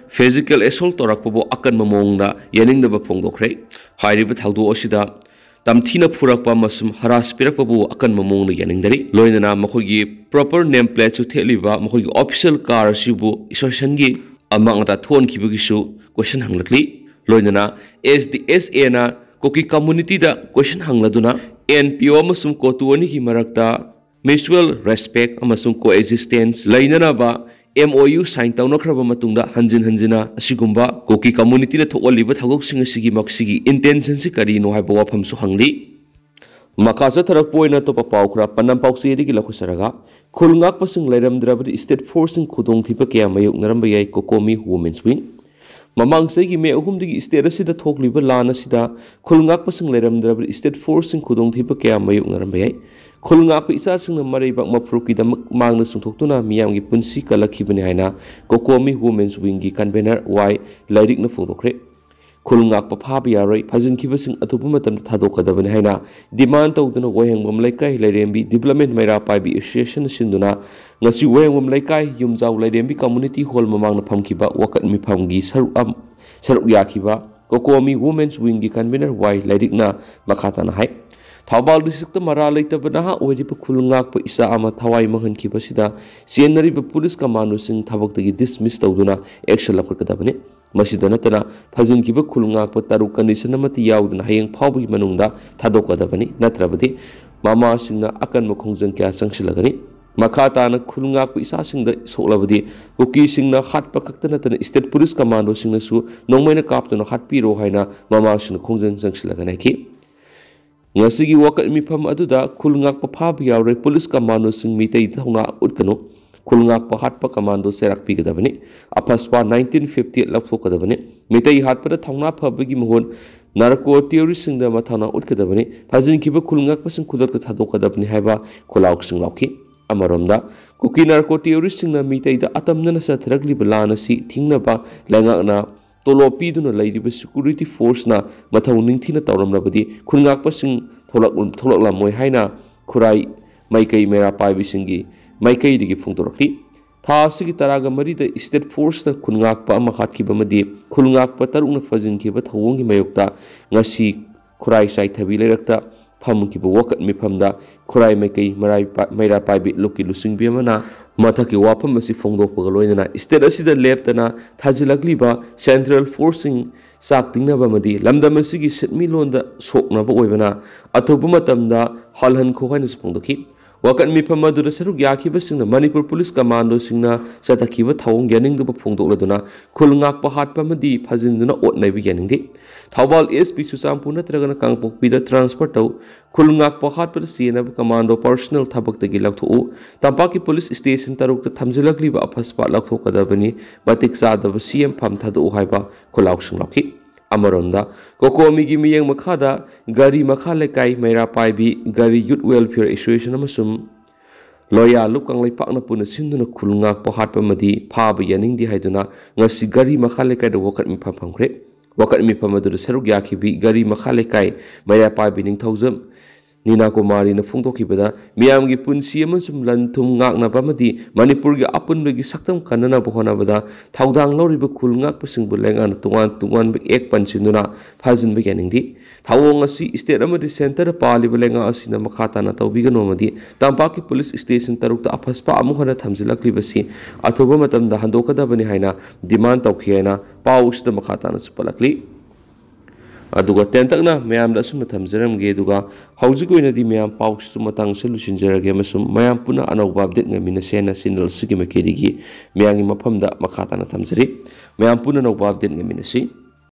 physical assault ꯇꯧꯔꯛꯄꯕꯨ ꯑꯀꯟꯕ ꯃꯑꯣꯡꯗ ꯌꯥꯅꯤꯡꯗꯕ ꯐꯣꯡꯗꯣꯛꯈ꯭ꯔꯦ꯫ ꯍꯥꯏꯔꯤꯕ ꯊꯧꯗꯣꯛ ꯑꯁꯤꯗ ꯇꯝꯊꯤꯅ ꯐꯨꯔꯛꯄ ꯑꯃꯁꯨꯡ harass ꯄꯤꯔꯛꯄꯕꯨ ꯑꯀꯟꯕ ꯃꯑꯣꯡꯗ ꯌꯥꯅꯤꯡꯗꯔꯤ꯫ ꯂꯣꯏꯅꯅ ꯃꯈꯣꯏꯒꯤ proper name plate ꯁꯨ ꯊꯦꯠꯂꯤꯕ ꯃꯈꯣꯏꯒꯤ official car ꯑꯁꯤꯕꯨ association ꯒꯤ ꯑꯃꯥꯡ ꯑꯇꯥ ꯊꯣꯛꯍꯟꯈꯤꯕꯒꯤꯁꯨ question ꯍꯪꯂꯛꯂꯤ꯫ ꯂꯣꯏꯅꯅ S D S A ꯅ ꯀꯨꯀꯤ community ꯗ question ꯍꯪꯂꯗꯨꯅ N P O ꯑꯃꯁꯨꯡ COTU ꯑꯅꯤꯒꯤ ꯃꯔꯛꯇ mutual respect ꯑꯃꯁꯨꯡ coexistence ꯂꯩꯅꯅꯕ M O U sign ꯇꯧꯅꯈ꯭ꯔꯕ ꯃꯇꯨꯡꯗ ꯍꯟꯖꯤꯟ ꯍꯟꯖꯤꯟꯅ ꯑꯁꯤꯒꯨꯝꯕ ꯀꯨꯀꯤ community ꯅ ꯊꯣꯛꯍꯜꯂꯤꯕ ꯊꯧꯗꯣꯛꯁꯤꯡ ꯑꯁꯤꯒꯤ ꯃꯁꯤꯒꯤ intention ꯁꯤ ꯀꯔꯤꯅꯣ ꯍꯥꯏꯕ ꯋꯥꯐꯝꯁꯨ ꯍꯪꯂꯤ꯫ ꯃꯈꯥ ꯆꯠꯊꯔꯛꯄ ꯑꯣꯏꯅ ꯑꯇꯣꯞꯄ ꯄꯥꯎ ꯈꯔ ꯄꯟꯅꯝ ꯄꯥꯎꯆꯦꯗꯒꯤ ꯂꯧꯈꯠꯆꯔꯒ, ꯈꯨꯜ ꯉꯥꯛꯄꯁꯤꯡ ꯂꯩꯔꯝꯗ꯭ꯔꯕꯗꯤ state force ꯁꯤꯡ ꯈꯨꯗꯣꯡꯊꯤꯕ ꯀꯌꯥ ꯃꯥꯌꯣꯛꯅꯔꯝꯕ ꯌꯥꯏ, COCOMI Women's Wing꯫ ꯃꯃꯥꯡ ꯆꯍꯤꯒꯤ May ꯑꯍꯨꯝꯗꯒꯤ state ꯑꯁꯤꯗ ꯊꯣꯛꯂꯤꯕ ꯂꯥꯟ ꯑꯁꯤꯗ ꯈꯨꯜ ꯉꯥꯛꯄꯁꯤꯡ ꯂꯩꯔꯝꯗ꯭ꯔꯕꯗꯤ state force ꯁꯤꯡ ꯈꯨꯗꯣꯡꯊꯤꯕ ꯀꯌꯥ ꯃꯥꯌꯣꯛꯅꯔꯝꯕ ꯌꯥꯏ꯫ ꯈꯨꯜ ꯉꯥꯛꯄ ꯏꯆꯥꯁꯤꯡꯅ ꯃꯔꯩꯕꯥꯛ ꯃꯐꯨꯔꯨꯞꯀꯤꯗꯃꯛ ꯃꯥꯡꯗ ꯆꯣꯡꯊꯣꯛꯇꯨꯅ ꯃꯤꯌꯥꯝꯒꯤ ꯄꯨꯟꯁꯤ ꯀꯜꯂꯛꯈꯤꯕꯅꯤ ꯍꯥꯏꯅ COCOMI Women's Wing ꯒꯤ convener Y ꯂꯥꯏꯔꯤꯛꯅ ꯐꯣꯡꯗꯣꯛꯈ꯭ꯔꯦ꯫ ꯈꯨꯜ ꯉꯥꯛꯄ ꯐꯥꯕ ꯌꯥꯔꯣꯏ, ꯐꯥꯖꯤꯟꯈꯤꯕꯁꯤꯡ ꯑꯊꯨꯕ ꯃꯇꯝꯗ ꯊꯥꯗꯣꯛꯀꯗꯕꯅꯤ ꯍꯥꯏꯅ demand ꯇꯧꯗꯨꯅ ꯋꯥꯍꯦꯡꯕꯝ ꯂꯩꯀꯥꯏ ꯂꯥꯏꯔꯦꯝꯕꯤ Development ꯃꯩꯔꯥ ꯄꯥꯏꯕꯤ Association ꯅ ꯁꯤꯟꯗꯨꯅ ꯉꯁꯤ ꯋꯥꯍꯦꯡꯕꯝ ꯂꯩꯀꯥꯏ ꯌꯨꯝꯖꯥꯎ ꯂꯥꯏꯔꯦꯝꯕꯤ Community Hall ꯃꯃꯥꯡꯗ ꯐꯝꯈꯤꯕ ꯋꯥꯀꯠ ꯃꯤꯐꯝꯒꯤ ꯁꯔꯨꯛ ꯑꯝ-, ꯁꯔꯨꯛ ꯌꯥꯈꯤꯕ COCOMI Women's Wing ꯒꯤ convener Y ꯂꯥꯏꯔꯤꯛꯅ ꯃꯈꯥ ꯇꯥꯅ ꯍꯥꯏ, ꯊꯧꯕꯥꯜ district ꯇ ꯃꯔꯥꯜ ꯂꯩꯇꯕ ꯅꯍꯥ ꯑꯣꯏꯔꯤꯕ ꯈꯨꯜ ꯉꯥꯛꯄ ꯏꯆꯥ ꯑꯃ ꯊꯋꯥꯏ ꯃꯥꯡꯍꯟꯈꯤꯕꯁꯤꯗ ꯆꯦꯟꯅꯔꯤꯕ police commando ꯁꯤꯡ ꯊꯕꯛꯇꯒꯤ dismiss ꯇꯧꯗꯨꯅ action ꯂꯧꯈꯠꯀꯗꯕꯅꯤ꯫ ꯃꯁꯤꯗ ꯅꯠꯇꯅ ꯐꯥꯖꯤꯟꯈꯤꯕ ꯈꯨꯜ ꯉꯥꯛꯄ ꯇꯔꯨꯛ condition ꯑꯃꯠꯇ ꯌꯥꯎꯗꯅ ꯍꯌꯦꯡ ꯐꯥꯎꯕꯒꯤ ꯃꯅꯨꯡꯗ ꯊꯥꯗꯣꯛꯀꯗꯕꯅꯤ, ꯅꯠꯇ꯭ꯔꯕꯗꯤ ꯃꯃꯥꯁꯤꯡꯅ ꯑꯀꯟꯕ ꯈꯣꯡꯖꯪ ꯀꯌꯥ ꯆꯪꯁꯤꯜꯂꯒꯅꯤ꯫ ꯃꯈꯥ ꯇꯥꯅ ꯈꯨꯜ ꯉꯥꯛꯄ ꯏꯆꯥꯁꯤꯡꯗ ꯁꯣꯛꯂꯕꯗꯤ ꯀꯨꯀꯤꯁꯤꯡꯅ ꯍꯥꯠꯄ ꯈꯛꯇ ꯅꯠꯇꯅ state police commando ꯁꯤꯡꯅꯁꯨ ꯅꯣꯡꯃꯩꯅ ꯀꯥꯞꯇꯨꯅ ꯍꯥꯠꯄꯤꯔꯣ ꯍꯥꯏꯅ ꯃꯃꯥꯁꯤꯡꯅ ꯈꯣꯡꯖꯪ ꯆꯪꯁꯤꯜꯂꯒꯅꯤ ꯍꯥꯏꯈꯤ꯫ ꯉꯁꯤꯒꯤ ꯋꯥꯀꯠ ꯃꯤꯐꯝ ꯑꯗꯨꯗ ꯈꯨꯜ ꯉꯥꯛꯄ ꯐꯥꯕ ꯌꯥꯎꯔꯦ, police commando ꯁꯤꯡ ꯃꯤꯇꯩ ꯊꯧꯅꯥ ꯎꯠꯀꯅꯨ, ꯈꯨꯜ ꯉꯥꯛꯄ ꯍꯥꯠꯄ commando ꯆꯩꯔꯥꯛ ꯄꯤꯒꯗꯕꯅꯤ, AFSPA nineteen fifty eight ꯂꯧꯊꯣꯛꯀꯗꯕꯅꯤ, Meitei ꯍꯥꯠꯄꯗ ꯊꯧꯅꯥ ꯐꯕꯒꯤ ꯃꯍꯨꯠ ꯅꯥꯔꯀꯣ ꯇꯦꯔꯣꯔꯤꯁꯁꯤꯡꯗ ꯃꯊꯧꯅꯥ ꯎꯠꯀꯗꯕꯅꯤ, ꯐꯥꯖꯤꯟꯈꯤꯕ ꯈꯨꯜ ꯉꯥꯛꯄꯁꯤꯡ ꯈꯨꯗꯛꯇ ꯊꯥꯗꯣꯛꯀꯗꯕꯅꯤ ꯍꯥꯏꯕ ꯈꯨꯜꯂꯥꯎꯁꯤꯡ ꯂꯥꯎꯈꯤ꯫ ꯑꯃꯔꯣꯝꯗ, ꯀꯨꯀꯤ ꯅꯥꯔꯀꯣ ꯇꯦꯔꯣꯔꯤꯁꯁꯤꯡꯅ ꯃꯤꯇꯩꯗ ꯑꯇꯝꯅꯅ ꯆꯠꯊꯔꯛꯂꯤꯕ ꯂꯥꯟ ꯑꯁꯤ ꯊꯤꯡꯅꯕ ꯂꯩꯉꯥꯛꯅ ꯇꯣꯂꯣꯞ ꯄꯤꯗꯨꯅ ꯂꯩꯔꯤꯕ ꯁꯦꯀ꯭ꯌꯨꯔꯤꯇꯤ ꯐꯣꯔꯁꯅ ꯃꯊꯧ ꯅꯤꯡꯊꯤꯅ ꯇꯧꯔꯝꯂꯕꯗꯤ ꯈꯨꯜ ꯉꯥꯛꯄꯁꯤꯡ ꯊꯣꯛꯂꯛ-, ꯊꯣꯛꯂꯛꯂꯝꯃꯣꯏ ꯍꯥꯏꯅ ꯈꯨꯔꯥꯏ ꯃꯥꯏꯀꯩ ꯃꯩꯔꯥ ꯄꯥꯏꯕꯤꯁꯤꯡꯒꯤ ꯃꯥꯏꯀꯩꯗꯒꯤ ꯐꯣꯡꯗꯣꯔꯛꯂꯤ꯫ ꯊꯥ ꯑꯁꯤꯒꯤ ꯇꯔꯥꯒ ꯃꯔꯤꯗ ꯁ꯭ꯇꯦꯠ ꯐꯣꯔꯁꯅ ꯈꯨꯜ ꯉꯥꯛꯄ ꯑꯃ ꯍꯥꯠꯈꯤꯕ ꯑꯃꯗꯤ ꯈꯨꯜ ꯉꯥꯛꯄ ꯇꯔꯨꯛꯅ ꯐꯥꯖꯤꯟꯈꯤꯕ ꯊꯧꯑꯣꯡꯒꯤ ꯃꯥꯌꯣꯛꯇ ꯉꯁꯤ ꯈꯨꯔꯥꯏ ꯆꯥꯏꯊꯕꯤ ꯂꯩꯔꯛꯇ ꯐꯝꯈꯤꯕ ꯋꯥꯀꯠ ꯃꯤꯐꯝꯗ ꯈꯨꯔꯥꯏ ꯃꯥꯏꯀꯩ ꯃꯔꯥꯏ ꯄ-, ꯃꯩꯔꯥ ꯄꯥꯏꯕꯤ ꯂꯨꯀꯤ ꯂꯨꯆꯤꯡꯕꯤ ꯑꯃꯅ ꯃꯊꯛꯀꯤ ꯋꯥꯐꯝ ꯑꯁꯤ ꯐꯣꯡꯗꯣꯛꯄꯒ ꯂꯣꯏꯅꯅ ꯁ꯭ꯇꯦꯠ ꯑꯁꯤꯗ ꯂꯦꯞꯇꯅ ꯊꯥꯖꯤꯜꯂꯛꯂꯤꯕ ꯁꯦꯟꯇ꯭ꯔꯦꯜ ꯐꯣꯔꯁꯁꯤꯡ ꯆꯥꯛ ꯇꯤꯡꯅꯕ ꯑꯃꯗꯤ ꯂꯝꯗꯝ ꯑꯁꯤꯒꯤ ꯁꯦꯟꯃꯤꯠꯂꯣꯟꯗ ꯁꯣꯛꯅꯕ ꯑꯣꯏꯕꯅ ꯑꯊꯨꯕ ꯃꯇꯝꯗ ꯍꯜꯍꯟꯈꯣ ꯍꯥꯏꯅꯁꯨ ꯐꯣꯡꯗꯣꯛꯈꯤ꯫ ꯋꯥꯀꯠ ꯃꯤꯐꯝ ꯑꯗꯨꯗ ꯁꯔꯨꯛ ꯌꯥꯈꯤꯕꯁꯤꯡꯅ ꯃꯅꯤꯄꯨꯔ ꯄꯨꯂꯤꯁ ꯀꯃꯥꯟꯗꯣꯁꯤꯡꯅ ꯆꯠꯊꯈꯤꯕ ꯊꯧꯑꯣꯡ ꯌꯥꯅꯤꯡꯗꯕ ꯐꯣꯡꯗꯣꯛꯂꯗꯨꯅ ꯈꯨꯜ ꯉꯥꯛꯄ ꯍꯥꯠꯄ ꯑꯃꯗꯤ ꯐꯥꯖꯤꯟꯗꯨꯅ ꯑꯣꯠ ꯅꯩꯕ ꯌꯥꯅꯤꯡꯗꯦ꯫ ꯊꯧꯕꯥꯜ ꯑꯦꯁ ꯄꯤ ꯆꯨꯔꯆꯥꯟꯄꯨꯔ ꯅꯠꯇ꯭ꯔꯒꯅ ꯀꯥꯡꯄꯣꯛꯄꯤꯗ ꯇ꯭ꯔꯥꯟꯁꯐꯔ ꯇꯧ꯫ ꯈꯨꯜ ꯉꯥꯛꯄ ꯍꯥꯠꯄꯗ ꯆꯦꯟꯅꯕ ꯀꯃꯥꯟꯗꯣ ꯄꯔꯁꯣꯅꯦꯜ ꯊꯕꯛꯇꯒꯤ ꯂꯧꯊꯣꯛꯎ꯫ ꯇꯝꯄꯥꯛꯀꯤ ꯄꯨꯂꯤꯁ ꯁ꯭ꯇꯦꯁꯟ ꯇꯔꯨꯛꯇ ꯊꯝꯖꯤꯜꯂꯛꯂꯤꯕ ꯑꯐꯁꯄꯥ ꯂꯧꯊꯣꯛꯀꯗꯕꯅꯤ꯫ ꯃꯇꯤꯛ ꯆꯥꯗꯕ ꯁꯤ ꯑꯦꯝ ꯐꯝ ꯊꯥꯗꯣꯛꯎ ꯍꯥꯏꯕ ꯈꯨꯜꯂꯥꯎꯁꯤꯡ ꯂꯥꯎꯈꯤ꯫ ꯑꯃꯔꯣꯝꯗ, ꯀꯣꯀꯣꯃꯤꯒꯤ ꯃꯤꯠꯌꯦꯡ ꯃꯈꯥꯗ ꯒꯥꯔꯤ ꯃꯈꯥ ꯂꯩꯀꯥꯏ ꯃꯩꯔꯥ ꯄꯥꯏꯕꯤ ꯒꯥꯔꯤ ꯌꯨꯠ ꯋꯦꯜꯐꯤꯌꯔ ꯑꯦꯁꯣꯁꯤꯌꯦꯁꯟ ꯑꯃꯁꯨꯡ ꯂꯣꯌꯥ ꯂꯨꯞ ꯀꯪꯂꯩꯄꯥꯛꯅ ꯄꯨꯟꯅ ꯁꯤꯟꯗꯨꯅ ꯈꯨꯜ ꯉꯥꯛꯄ ꯍꯥꯠꯄ ꯑꯃꯗꯤ ꯐꯥꯕ ꯌꯥꯅꯤꯡꯗꯦ ꯍꯥꯏꯗꯨꯅ ꯉꯁꯤ ꯒꯥꯔꯤ ꯃꯈꯥ ꯂꯩꯀꯥꯏꯗ ꯋꯥꯀꯠ ꯃꯤꯐꯝ ꯐꯝꯈ꯭ꯔꯦ꯫ ꯋꯥꯀꯠ ꯃꯤꯐꯝ ꯑꯗꯨꯗ ꯁꯔꯨꯛ ꯌꯥꯈꯤꯕꯤ ꯒꯥꯔꯤ ꯃꯈꯥ ꯂꯩꯀꯥꯏ ꯃꯩꯔꯥ ꯄꯥꯏꯕꯤ ꯅꯤꯡꯊꯧꯖꯝ ꯅꯤꯅꯥ ꯀꯨꯃꯥꯔꯤꯅ ꯐꯣꯡꯗꯣꯛꯈꯤꯕꯗ, ꯃꯤꯌꯥꯝꯒꯤ ꯄꯨꯟꯁꯤ ꯑꯃꯁꯨꯡ ꯂꯟ ꯊꯨꯝ ꯉꯥꯛꯅꯕ ꯑꯃꯗꯤ ꯃꯅꯤꯄꯨꯔꯒꯤ ꯑꯄꯨꯟꯕꯒꯤ ꯁꯛꯇꯝ ꯀꯟꯅꯅꯕ ꯍꯣꯠꯅꯕꯗ ꯊꯧꯗꯥꯡ ꯂꯧꯔꯤꯕ ꯈꯨꯜ ꯉꯥꯛꯄꯁꯤꯡꯕꯨ ꯂꯩꯉꯥꯛꯅ ꯇꯣꯉꯥꯟ ꯇꯣꯉꯥꯟꯕ ꯑꯦꯛ ꯄꯟꯁꯤꯟꯗꯨꯅ ꯐꯥꯖꯤꯟꯕ ꯌꯥꯅꯤꯡꯗꯦ꯫ ꯊꯧꯑꯣꯡ ꯑꯁꯤ ꯁ꯭ꯇꯦꯠ ꯑꯃꯗꯤ ꯁꯦꯟꯇꯔꯗ ꯄꯥꯜꯂꯤꯕ ꯂꯩꯉꯥꯛ ꯑꯁꯤꯅ ꯃꯈꯥ ꯇꯥꯅ ꯇꯧꯕꯤꯒꯅꯨ ꯑꯃꯗꯤ ꯇꯝꯄꯥꯛꯀꯤ ꯄꯨꯂꯤꯁ ꯁ꯭ꯇꯦꯁꯟ ꯇꯔꯨꯛꯇ ꯑꯐꯁꯄꯥ ꯑꯃꯨꯛ ꯍꯟꯅ ꯊꯝꯖꯤꯜꯂꯛꯂꯤꯕꯁꯤ ꯑꯊꯨꯕ ꯃꯇꯝꯗ ꯍꯟꯗꯣꯛꯀꯗꯕꯅꯤ ꯍꯥꯏꯅ ꯗꯤꯃꯥꯟ ꯇꯧꯈꯤ ꯍꯥꯏꯅ ꯄꯥꯎ ꯑꯁꯤꯗ ꯃꯈꯥ ꯇꯥꯅꯁꯨ ꯄꯜꯂꯛꯂꯤ꯫ ꯑꯗꯨꯒ ꯇꯦꯟꯇꯛꯅ ꯃꯌꯥꯝꯗ ꯑꯁꯨꯝꯅ ꯊꯝꯖꯔꯝꯒꯦ, ꯑꯗꯨꯒ ꯍꯧꯖꯤꯛ ꯑꯣꯏꯅꯗꯤ ꯃꯌꯥꯝ ꯄꯥꯎꯁꯤꯁꯨ ꯃꯇꯥꯡꯁꯤꯗ ꯂꯣꯏꯁꯤꯟꯖꯔꯒꯦ ꯑꯃꯁꯨꯡ ꯃꯌꯥꯝ ꯄꯨꯟꯅ ꯑꯅꯧꯕ ꯑꯞꯗꯦꯠ ꯉꯥꯏꯃꯤꯟꯅꯁꯦ ꯍꯥꯏꯅ ꯆꯦꯅꯦꯜ ꯑꯁꯤꯒꯤ ꯃꯥꯏꯀꯩꯗꯒꯤ ꯃꯌꯥꯝꯒꯤ ꯃꯐꯝꯗ ꯃꯈꯥ ꯇꯥꯅ ꯊꯝꯖꯔꯤ꯫ ꯃꯌꯥꯝ ꯄꯨꯟꯅ ꯑꯅꯧꯕ ꯑꯞꯗꯦꯠ ꯉꯥꯏꯃꯤꯟꯅꯁꯤ꯫